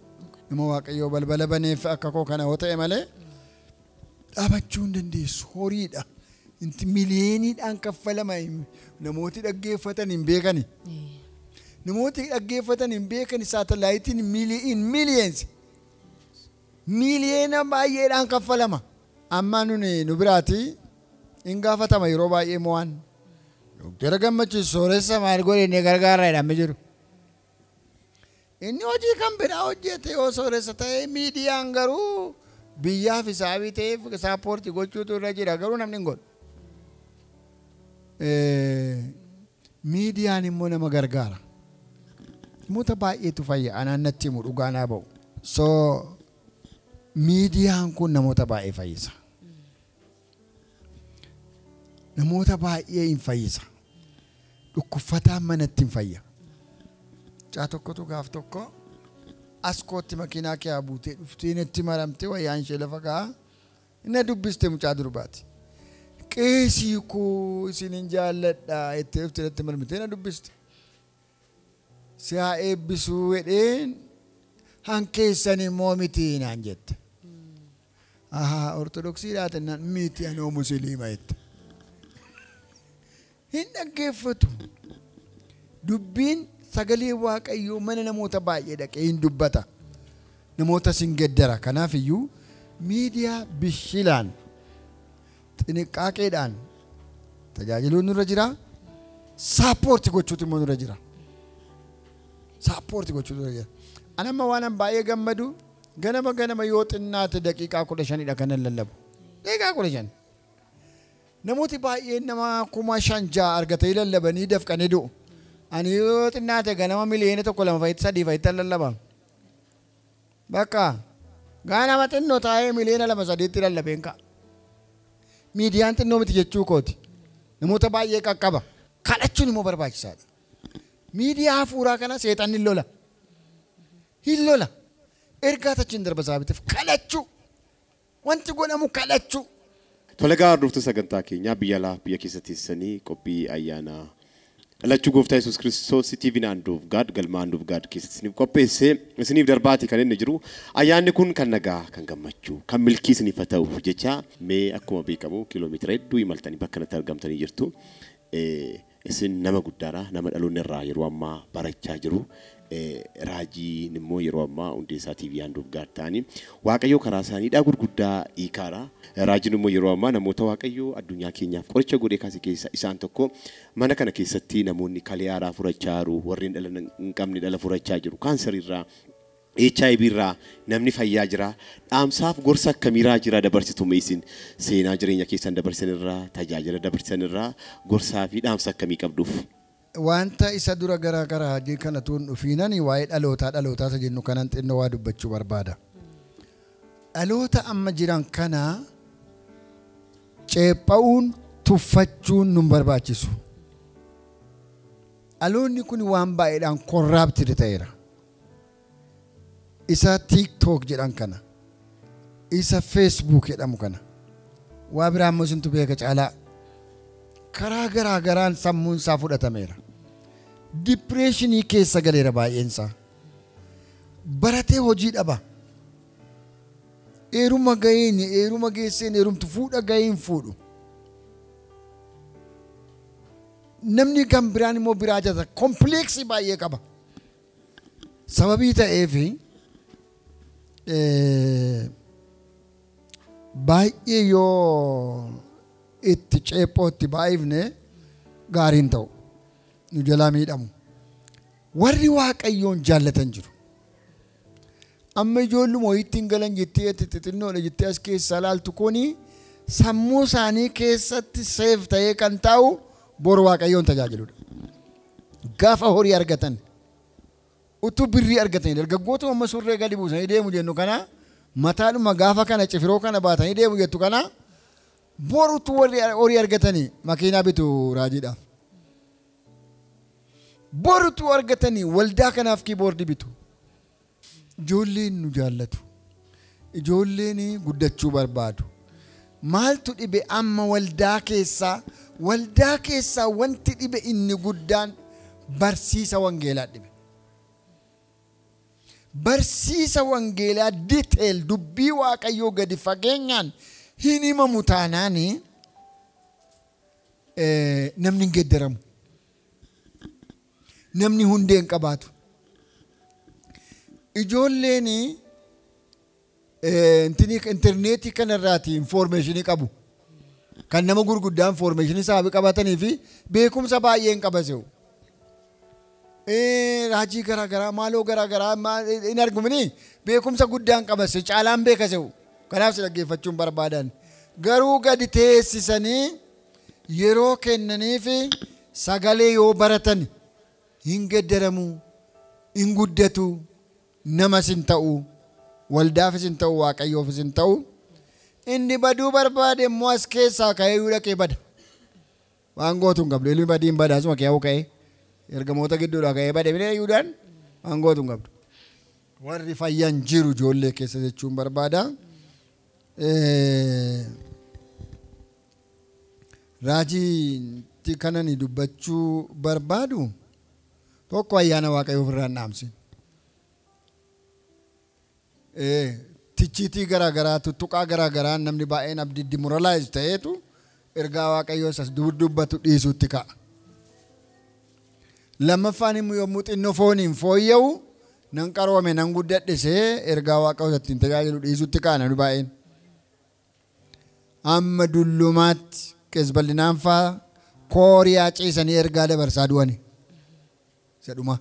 Speaker 1: Nama Waaqayyoo balbala baneef akka koo kana yoo ta'e malee dhaabachuu hin dandeessu. Horiidha. Inti miliyooniidhaan kaffalama namooti dhaggeeffatan hin beekani. Namooti dhaggeeffatan hin beekani saatalaayitiin miiliyoons. Miiliyoona baay'eedhaan kaffalama. Amma nuni nu biraati hin gaafatama yeroo baay'ee mo'an. Doktara Gammachiis sooressa maal godhe inni gargaara jedhamee jiru. Inni hojii kan biraa hojjete yoo sooressa ta'e miidiyaan garuu biyyaaf isaa bitee saappoortii gochuutu irra jira garuu namni hin godhu. Miidiyaan immoo nama gargaara. Namoota baay'eetu fayya anaan natti himu dhugaa naa ba'u. So miidiyaan kun namoota baay'ee fayyisa. Namoota baay'ee hin fayyisa. Dhukkubfataan manatti hin fayya. Mucaa tokkotu gaaf tokko as kootti makiinaa kee buutee dhuftee natti maramtee wayyaan ishee lafa kaa'aa. Na dubbiste mucaa durbaati. Qeesii koo isinin jaalladha jettee dhuftee natti maramtee na dubbiste. Si haa eebbisuu jedheen hankeessan immoo miti naan jette. Ahaa ortodoksii jennaan miti anoo musliima jette. Hin dhaggeeffatu. Dubbiin sagalee Waaqayyoo mana namoota baay'ee dhaqee hin dubbata. Namoota sin geddara. Kanaaf iyyuu miidiyaa bishilaan xiniqqaaqeedhaan tajaajiluun nurra jira. Saappoorti gochuutu immoo nurra jira. Saappoorti gochuutu nurra jira. Ani amma waan an baay'ee gammadu ganama ganama yoo xinnaate daqiiqaa 15dha kanan lallabu. Daqiiqaa 15. Namooti baay'een nama 5,000-6,000 argatanii lallabanii dafqanii du'u. Ani yoo xinnaate ganama 1 2 3 fa'itti lallaba. Bakka ganama xinnoo taa'ee 2-3 miliyoonitti lallabeen ka'a. Miidiyaan xinnoo miti jechuu kooti. Namoota baay'ee qaqqaba. Kadhachuun immoo barbaachisaadha. Miidiyaa hafuuraa kana seexanni hin lola. Hin lola. Ergaa tachiin darba saabiteef kadhachuu. Wanti godhamu kadhachuu.
Speaker 3: Tolegaa hordoftoota sagantaa keenyaa biyya alaa biyya keessa teessanii qophii ayyaanaa dhalachuu gooftaa Yesuus Kiristoos TV Hand of God galma Hand of God keessatti isiniif qopheesse isiniif darbaati kan inni jiru. Ayyaanni kun kan nagaa, kan gammachuu, kan milkii isiniif haa ta'u jecha mee akkuma beekamu kiiloomeetira hedduu imaltanii bakka kanatti argamtanii jirtu. Isin nama guddaadha, nama dhaloonni irraa yeroo ammaa barachaa jiru. Raajiin immoo yeroo ammaa hundeessaa TV Hand of God ta'anii Waaqayyoo karaa isaaniidhaa gurguddaa hiikaadha. Raajiin immoo yeroo ammaa namoota Waaqayyoo addunyaa keenyaaf qoricha godhee kaase keessa isaan tokko. Mana kana keessatti namoonni kalee haaraa furachaa jiru, warreen dhala hin qabne dhala furachaa jiru, kaansariirraa, HIV irraa namni fayyaa jira. Dhaamsaaf gorsa akkamiiraa jira dabarsitu isin seenaa jireenya keessan dabarsan irraa, tajaajila dabarsan irraa gorsaa fi dhaamsa akkamii qabduuf?
Speaker 1: Wanta isa dura gara gara hajii kana tuun dhufiinani waa'ee dhalootaa dhalootaa isa jennu kanan xinnoo waa dubbachuu barbaada. Dhaloota amma jiran kana ceepha'uun tuffachuun nun barbaachisu. Dhaloonni kun waan baay'eedhaan corrupted ta'eera. Isa TikTok jedhan kana, isa Facebook jedhamu kana, waa biraa immoo isintu beeka caalaa. Karaa garaa garaan sammuun isaa fudhatameera. Dipireeshinii keessa galeera baay'een isaa. Baratee hojii dhaba. Eeruma gaheen, eeruma geesseen, eerumtu fuudha gaheen fuudhu. Namni kan biraan immoo biraa jata kompleksii baay'ee qaba. Sababii ta'eefi baay'ee yoo itti ceephootti baay'ifne gaariin ta'u nu jalaa miidhamu. Warri Waaqayyoon jaallatan jiru. Amma ijoolluma wayiitti hin galan jettee xixinnoodha jettee as keessaa laaltu kuni sammuu isaanii keessatti seef ta'ee kan taa'u boru Waaqayyoon tajaajiludha. Gaafa horii argatan utuu birrii argatanii dargaggootuma amma surree gadi buusanii deemu jennu kana mataadhuma gaafa kana cifiroo kana baatanii deemu jettu kana borutu warri horii argatanii makiinaa bitu raajiidhaaf. Borutu argatanii waldaa kanaaf kiiboordii bitu. Ijoolleen nu jaallatu. Ijoolleen guddachuu barbaadu. Maaltu dhibe amma waldaa keessaa? Waldaa keessaa wanti dhibe inni guddaan barsiisa wangeelaa dhibe. Barsiisa wangeelaa detail dubbii Waaqayyoo gadi fageenyaan hin himamu taanaani namni hin geeddaramu. Namni hundee hin qabaatu. Ijoolleen intarneetii kanarraati infoormeeshinii qabu. Kan nama gurguddaa infoormeeshinii sababii qabatanii fi beekumsa baay'ee hin qabase'u. Raajii garaagaraa maaloo garaagaraa hin argumini beekumsa guddaa hin qabase caalaan beekase'u. Kanaaf si dhaggeeffachuun barbaadan. Garuu gadi teessisanii Yeroo kennanii fi sagalee yoo baratan hin geddaramu, hin guddatu, namas hin ta'u, waldaafis hin ta'u, waaqayyoofis hin ta'u. Inni baduu barbaade immoo as keessaa ka'ee yoo dhaqee bada. Waan gootu hin qabdu. Ilmi badii hin bada asuma ka'ee ka'ee ergamoota gidduudhaa ka'ee bade bilee Yihuudaan waan gootu hin qabdu. Warri fayyan jiru ijoollee keessa jechuun barbaada. Raajii kanani dubbachuu barbaadu tokko ayyaana waaqayyoo ofirraa hin dhaamsin. Tichiitii garaagaraa tuttuqaa garaagaraa namni baay'een abdii demoralize ta'eetu ergaa waaqayyoo isas dubbatu dhiisuutti ka'a. Lammaffaan immoo yommuu xinnoo fooniin fooyya'u nan qaroome nan guddadhisee ergaa waaqayyoo ittiin tajaajilu dhiisuutti ka'a namni baay'een. Amma dullumaatti qees bal'inaan fa'aa kooriyaa ciisanii ergaa dabarsaa du'ani. Isa dhuma.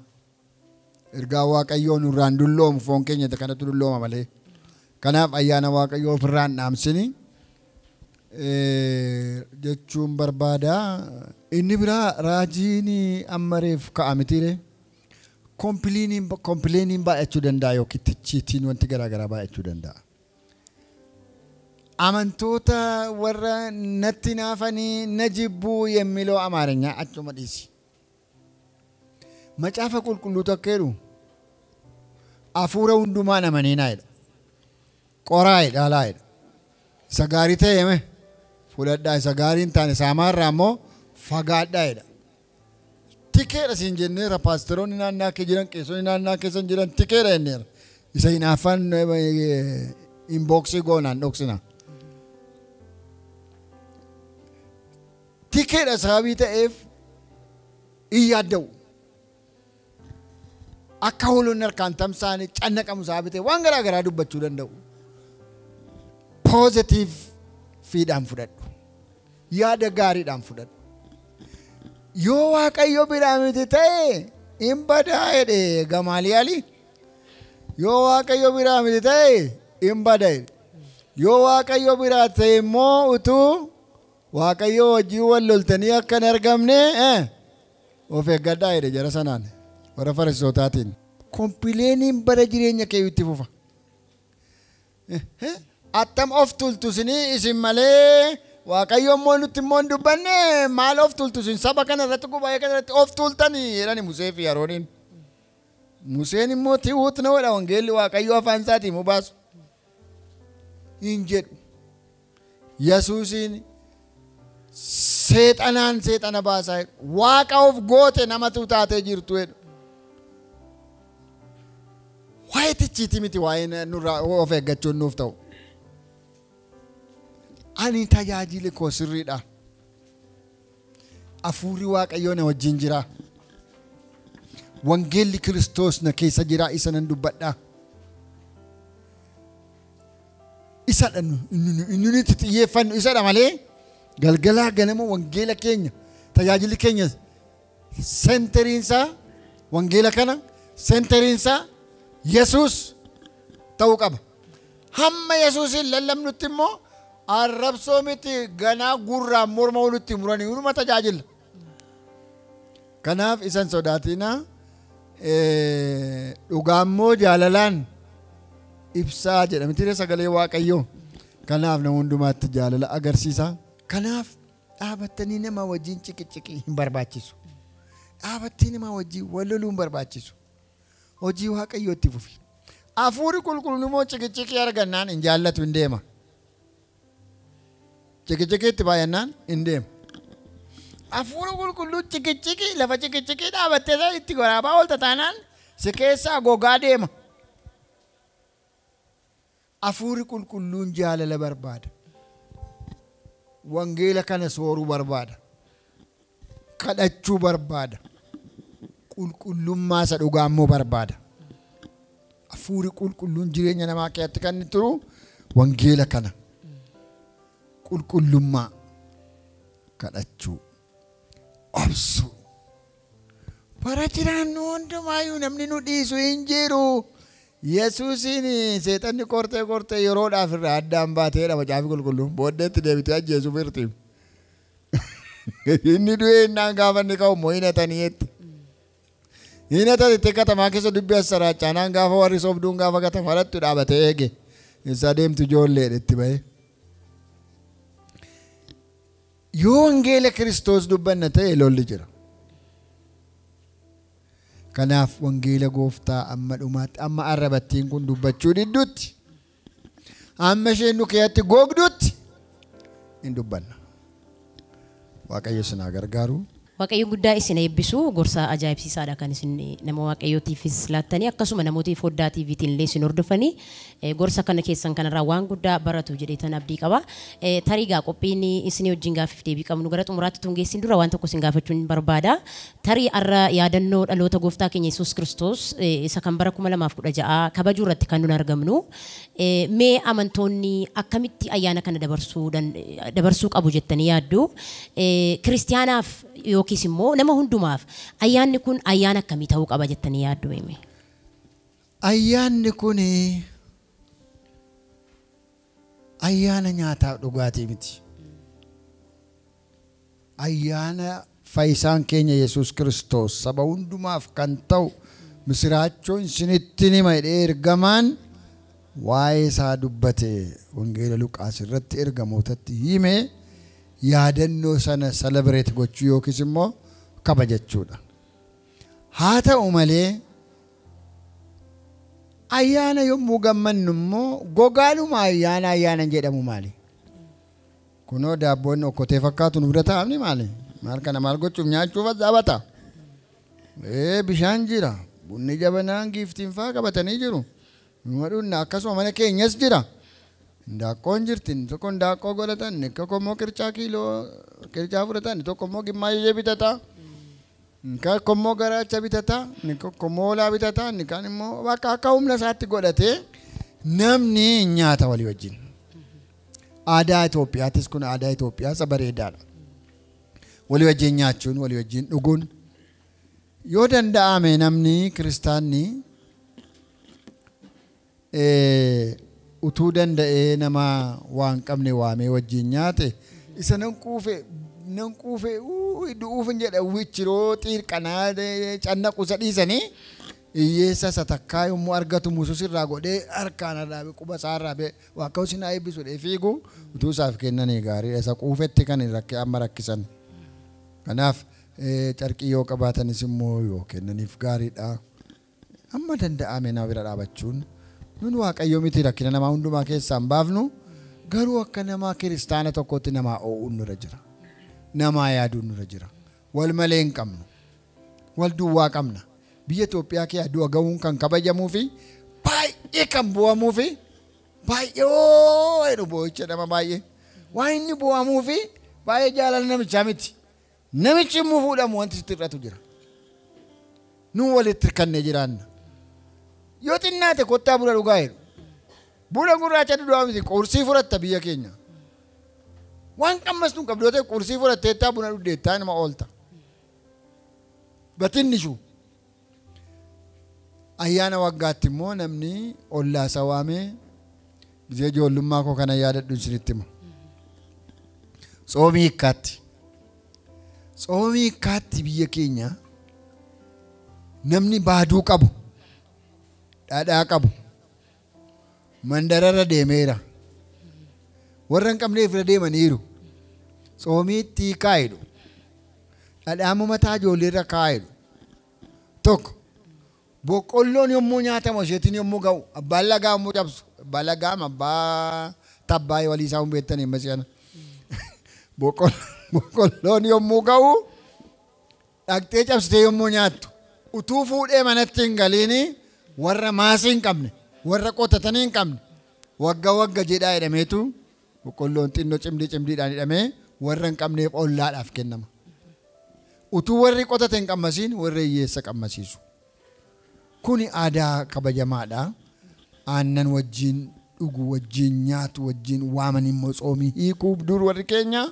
Speaker 1: Ergaa waaqayyoo nurraan dulloomu foon keenya kanatti dullooma malee. Kanaaf ayyaana waaqayyoo ofirraa hin dhaamsini jechuun barbaada. Inni biraa raajiin amma reef ka'a mitiire. Kompileeniin baay'achuu danda'a yookiin tichiitiin wanti garaagaraa baay'achuu danda'a. Amantoota warra natti naafanii na jibbuu የሚለው አማርኛ achuma dhiisi. Macaafa qulqulluu tokko jedhu hafuura hundumaa namanii jedha. Qoraa jedha alaa jedha. Isa gaarii ta'e fudhadhaa isa gaarii hin taane saamaarraa immoo fagaadhaa jedha. Tikeedha siin jenneera paasteroonni naannaa kee jiran qeessonni naannaa keessan jiran tikeedha jenneera. Isa hinaaffaan inboksii goonaan dhoksina. Tikeedha sababii ta'eef hin yaadda'u. Akka hoolonni harkaan tamsa'anii cannaqamu sababii ta'e waan garaa garaa dubbachuu danda'u. Positive fiidhaan fudhadhu. Yaada gaariidhaan fudhadhu. Yoo waaqayyo biraa miti ta'e hin badaa jedhe Gamaaliyaali. Yoo waaqayyo biraa miti ta'e hin bada jedhe. Yoo waaqayyo biraa ta'e immoo utuu waaqayyo wajjin wal loltanii akka hin argamne of eeggadhaa jedhe jara sanaan warra Fariisotaatiin. Kompileeniin bara jireenya kee itti fufa. Attam of tultu isinii isin malee waaqayyo immoo nutti immoo hin dubbanne maal of tultu isin saba kana irratti gubaa'ee kana irratti of tultanii jedhani Musee fi Arooniin. Museen immoo ti'uut na godha wangeelli waaqayyo afaan isaatiin mu baasu. Hin jedhu. Yesuusiin seexanaan seexana baasaa jedhu. Waaqa of goote namatu taatee jirtu jedhu. Waa'ee tichiitii miti waa'ee nurraa of eeggachuun nuuf ta'u. Ani tajaajili koo sirriidha. Hafuurri waaqayyoo na wajjin jira. Wangeelli Kiristoos na keessa jira isa nan dubbadha. Isadha inni nuti xiyyeeffannu isadha malee galgalaa ganama wangeela keenya tajaajilli keenya senteriinsaa wangeela kana senteriinsaa Yesuus ta'uu qaba. Hamma Yesuusin lallabnutti immoo arrabsoo miti ganaa gurraan morma walitti muranii hunduma tajaajila. Kanaaf isan sodaatinaa dhugaammoo jaalalaan ibsaa jedha miti sagalee waaqayyoo. Kanaaf nama hundumaatti jaalala agarsiisa. Kanaaf dhaabattanii nama wajjin ciqiciqii hin barbaachisu. Dhaabattanii nama wajjin wal loluu hin barbaachisu. Hojii waaqayyoo itti fufi. Hafuurri qulqulluun immoo ciqiciqii argannaan hin jaallatu hin deema. Ciqiciqii itti baay'annaan hin deema. Hafuurri qulqulluun ciqiciqii lafa ciqiciqii dhaabattee itti waraabaa oolta taanaan si keessaa gogaa deema. Hafuurri qulqulluun jaalala barbaada. Wangeela kana sooruu barbaada. Kadhachuu barbaada. Qulqullummaa isa dhugaa immoo barbaada. Hafuurri qulqulluun jireenya namaa keessatti kan inni turu wangeela kana. Qulqullummaa kadhachuu obsuu. Bara jiraannu hundumaayyuu namni nu dhiisu hin jiru. Yesuusiin seexanni kortee kortee yeroodhaaf irraa addaan baateedha macaafi qulqulluun booddeetti deebitee ajjeesuuf hirti. Inni du'ee innaan gaafa inni ka'u immoo hinatanii jetti. Hinatan itti katamaa keessa dubbii as saraachaanaan gaafa warri sobduun gaafa katamaa irratti dhaabatee eege. Isaa deemtu ijoolleedha itti ba'ee. Yoo wangeela Kiristoos dubbanna ta'e lolli jira. Kanaaf wangeela gooftaa amma dhumaatti amma arrabattiin kun dubbachuu didduutti amma isheen nu keessatti gogduutti hin dubbanna. Waaqayyo isin haa gargaaru.
Speaker 2: Waaqayyo guddaa isin eebbisu gorsa ajaa'ibsiisaadha kan isin nama waaqayyootiifis laattanii akkasuma namoota foddaa TVtiin illee isin hordofanii gorsa kana keessan kanarraa waan guddaa baratu jedheetan abdii qaba. Tarii gaa qophiin isin wajjin gaaffiif deebii qabnu gara xumuraatti tun geessin dura waan tokko isin gaafachuun barbaada. Tarii har'a yaadannoo dhaloota gooftaa keenya Yesuus Kiristoos isa kan bara 2016 kabajuu irratti kan nun argamnu. Mee amantoonni akkamitti ayyaana kana dabarsuu qabu jettanii yaaddu? Kiristiyaanaaf yookiis immoo nama hundumaaf ayyaanni kun ayyaana akkamii ta'uu qaba jettanii yaaddu hime?
Speaker 1: Ayyaanni kun ayyaana nyaataaf dhugaatii miti. Ayyaana fayyisaan keenya Yesuus Kiristoos saba hundumaaf kan ta'u misiraachoon isinitti hima jedhee ergamaan waa'ee isaa dubbate wangeela Luqaas irratti ergamootatti hime yaadannoo sana celebrate gochuu yookiis immoo kabajachuudha. Haa ta'u malee ayyaana yommuu gammannu immoo gogaanuma ayyaana ayyaana jedhamu maali? Kunoo daabboon okkotee fakkaatu nu bira taa'amni maali? Maal kana maal gochuuf nyaachuuf as dhaabata? Bishaan jira. Bunni jabanaan giiftiin fa'aa qabatanii jiru. Numa dhunna akkasuma mana keenyas jira. Indaaqqoon jirti. Inni tokko indaaqqoo godhatan, inni tokko immoo qircaa kiiloo qircaa fudhatan, inni tokko immoo gimmaayee bitata. Inni tokko immoo garaacha bitata, inni tokko immoo hoolaa bitata, inni kaan immoo bakka akka humna isaatti godhatee namni nyaata walii wajjin. Aadaa Itoophiyaattis kun aadaa Itoophiyaa isa bareedaadha. Walii wajjin nyaachuun, walii wajjin dhuguun. Yoo danda'ame namni kiristaanni utuu danda'ee nama waan qabne waamee wajjin nyaate isa nan quufe du'uuf hin jedha wichiroo xiirqanaa cannaqu isa dhiisanii hiyyeessa isa takkaa yommuu argatu musus irraa godhee harkaan arraabe quba isaa arraabe waaqa isin haa eebbisu jedhee fiigu utuu isaaf kennanii gaariidha. Isa quufetti kan amma rakkisan. Kanaaf carqii yoo qabaatanis immoo yoo kennaniif gaariidha. Amma danda'ame nama bira dhaabachuun nun waaqayyo miti rakkina namaa hundumaa keessaa hin baafnu garuu akka namaa kiristaana tokkotti namaa oo'uun nurra jira. Namaa yaaduun nurra jira. Wal malee hin qabnu. Wal duwwaa qabna. Biyya Itoophiyaa kee du'a ga'uun kan kabajamuu fi baay'ee kan bu'amuu fi baay'ee jedhu boo'icha nama baay'ee. Waan inni bu'amuu fi baay'ee jaalala namichaa miti. Namichi immoo fuudhamu wanti sitti hir'atu jira. Nuun walitti hirkannee jiraanna. Yoo xinnaate kottaa buna dhugaa jedhu. Buna gurraacha dhugaa miti qursii fudhatta biyya keenya. Waan qammastu hin qabdu yoo ta'e qursii fudhatteettaa buna dhugdeettaa nama oolta. Batinnishu. Ayyaana waggaatti immoo namni ollaa isaa waamee gisee ijoollummaa koo kana yaadadhu isinitti hima. Tsoomii hiikkaatti. Tsoomii hiikkaatti biyya keenya namni baaduu qabu, dhadhaa qabu, mandararra deemeera. Warra hin qabneef irra deemaniiru. Tsoomiitti hiikaa jedhu. Dhadhaan mataa ijoolleerra kaa'aa jedhu. Tokko boqqolloon yommuu nyaatamu isheetiin yommuu ga'u abbaan lagaa yommuu cabsu abbaa lagaa abbaa tabbaa walii isaa hin beektanii amma si'ana. Boqqolloon yommuu ga'u dhaqxee cabsitee yommuu nyaattu utuu fuudhee manatti hin galiini warra maasii hin qabne warra qotatanii hin qabne wagga wagga jedhaa jedhameetu boqqolloon xinnoo cimdii cimdiidhaan hidhamee warra hin qabneef ollaadhaaf kennama. Utuu warri qotate hin qammasiin warra hiyyeessa qammasiisu. Kuni aadaa kabajamaadha. Aannan wajjin dhugu wajjin nyaatu wajjin waaman immoo tsoomii hiikuuf dur warri keenya.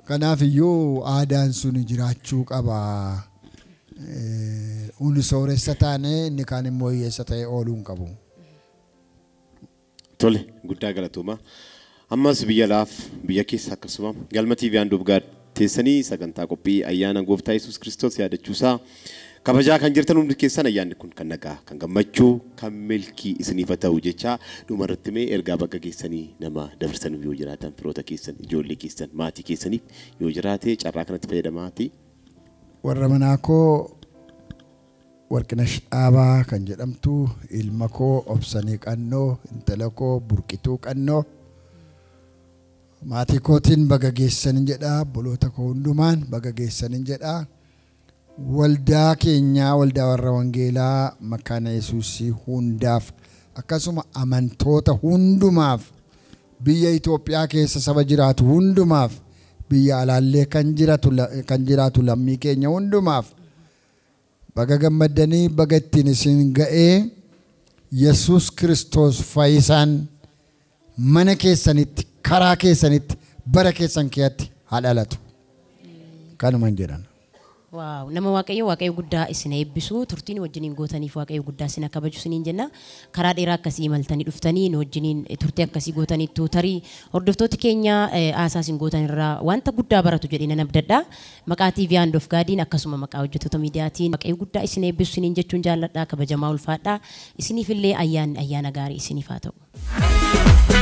Speaker 1: Kanaaf iyyuu aadaan sun jiraachuu qaba. Hundi sooressa taane inni kaan immoo hiyyeessa ta'e ooluu hin qabu.
Speaker 3: Tole guddaa galatooma. Ammas biyya laaf biyya keessa akkasuma galma TV Hand of God teessanii sagantaa qophii ayyaana gooftaa Yesuus Kiristoos yaadachuusaa kabajaa kan jirtan hundi keessan ayyaanni kun kan nagaa, kan gammachuu, kan milkii isiniif haa ta'u jecha dhumarratti mee ergaa bakka keessanii nama dabarsan yoo jiraatan firoota keessan, ijoollee keessan, maatii keessaniif yoo jiraate carraa kanatti fayyadamaati.
Speaker 1: Warra manaa koo Warqinash Dhaabaa kan jedhamtu, ilma koo Obsanii Qannoo, intala koo Burqituu Qannoo, maatii kootiin baga geessanin jedha, obboloota koo hundumaan baga geessanin jedha. Waldaa keenyaa waldaa warra wangeelaa Makaana Yesuusii hundaaf akkasuma amantoota hundumaaf biyya Itoophiyaa keessa saba jiraatu hundumaaf biyya alaallee kan jiraatu lammii keenya hundumaaf baga gammaddanii baga ittiin isin ga'ee Yesuus Kiristoos fayyisaan mana keessanitti karaa keessanitti bara keessan keessatti haa dhalatu. Kanuman jedhan.
Speaker 2: Waaw, nama Waaqayyo, Waaqayyo guddaa isin eebbisu. Turtiin wajjiniin gootaniif Waaqayyo guddaa isin kabaju isiniin jenna. Karaa dheeraa akkasii imaltanii dhuftanii nu wajjiniin turtii akkasii gootaniittu tarii hordoftooti keenya haasaa isin gootan irraa wanta guddaa baratu jedhee nan abdadha. Maqaa TV Hand of Godiin akkasuma maqaa hojjettoota miidiyaatiin Waaqayyo guddaa isin eebbisu isiniin jechuun jaalladha. Kabajamaa, ulfaadha. Isiniifillee ayyaanni ayyaana gaarii isiniif haa ta'u.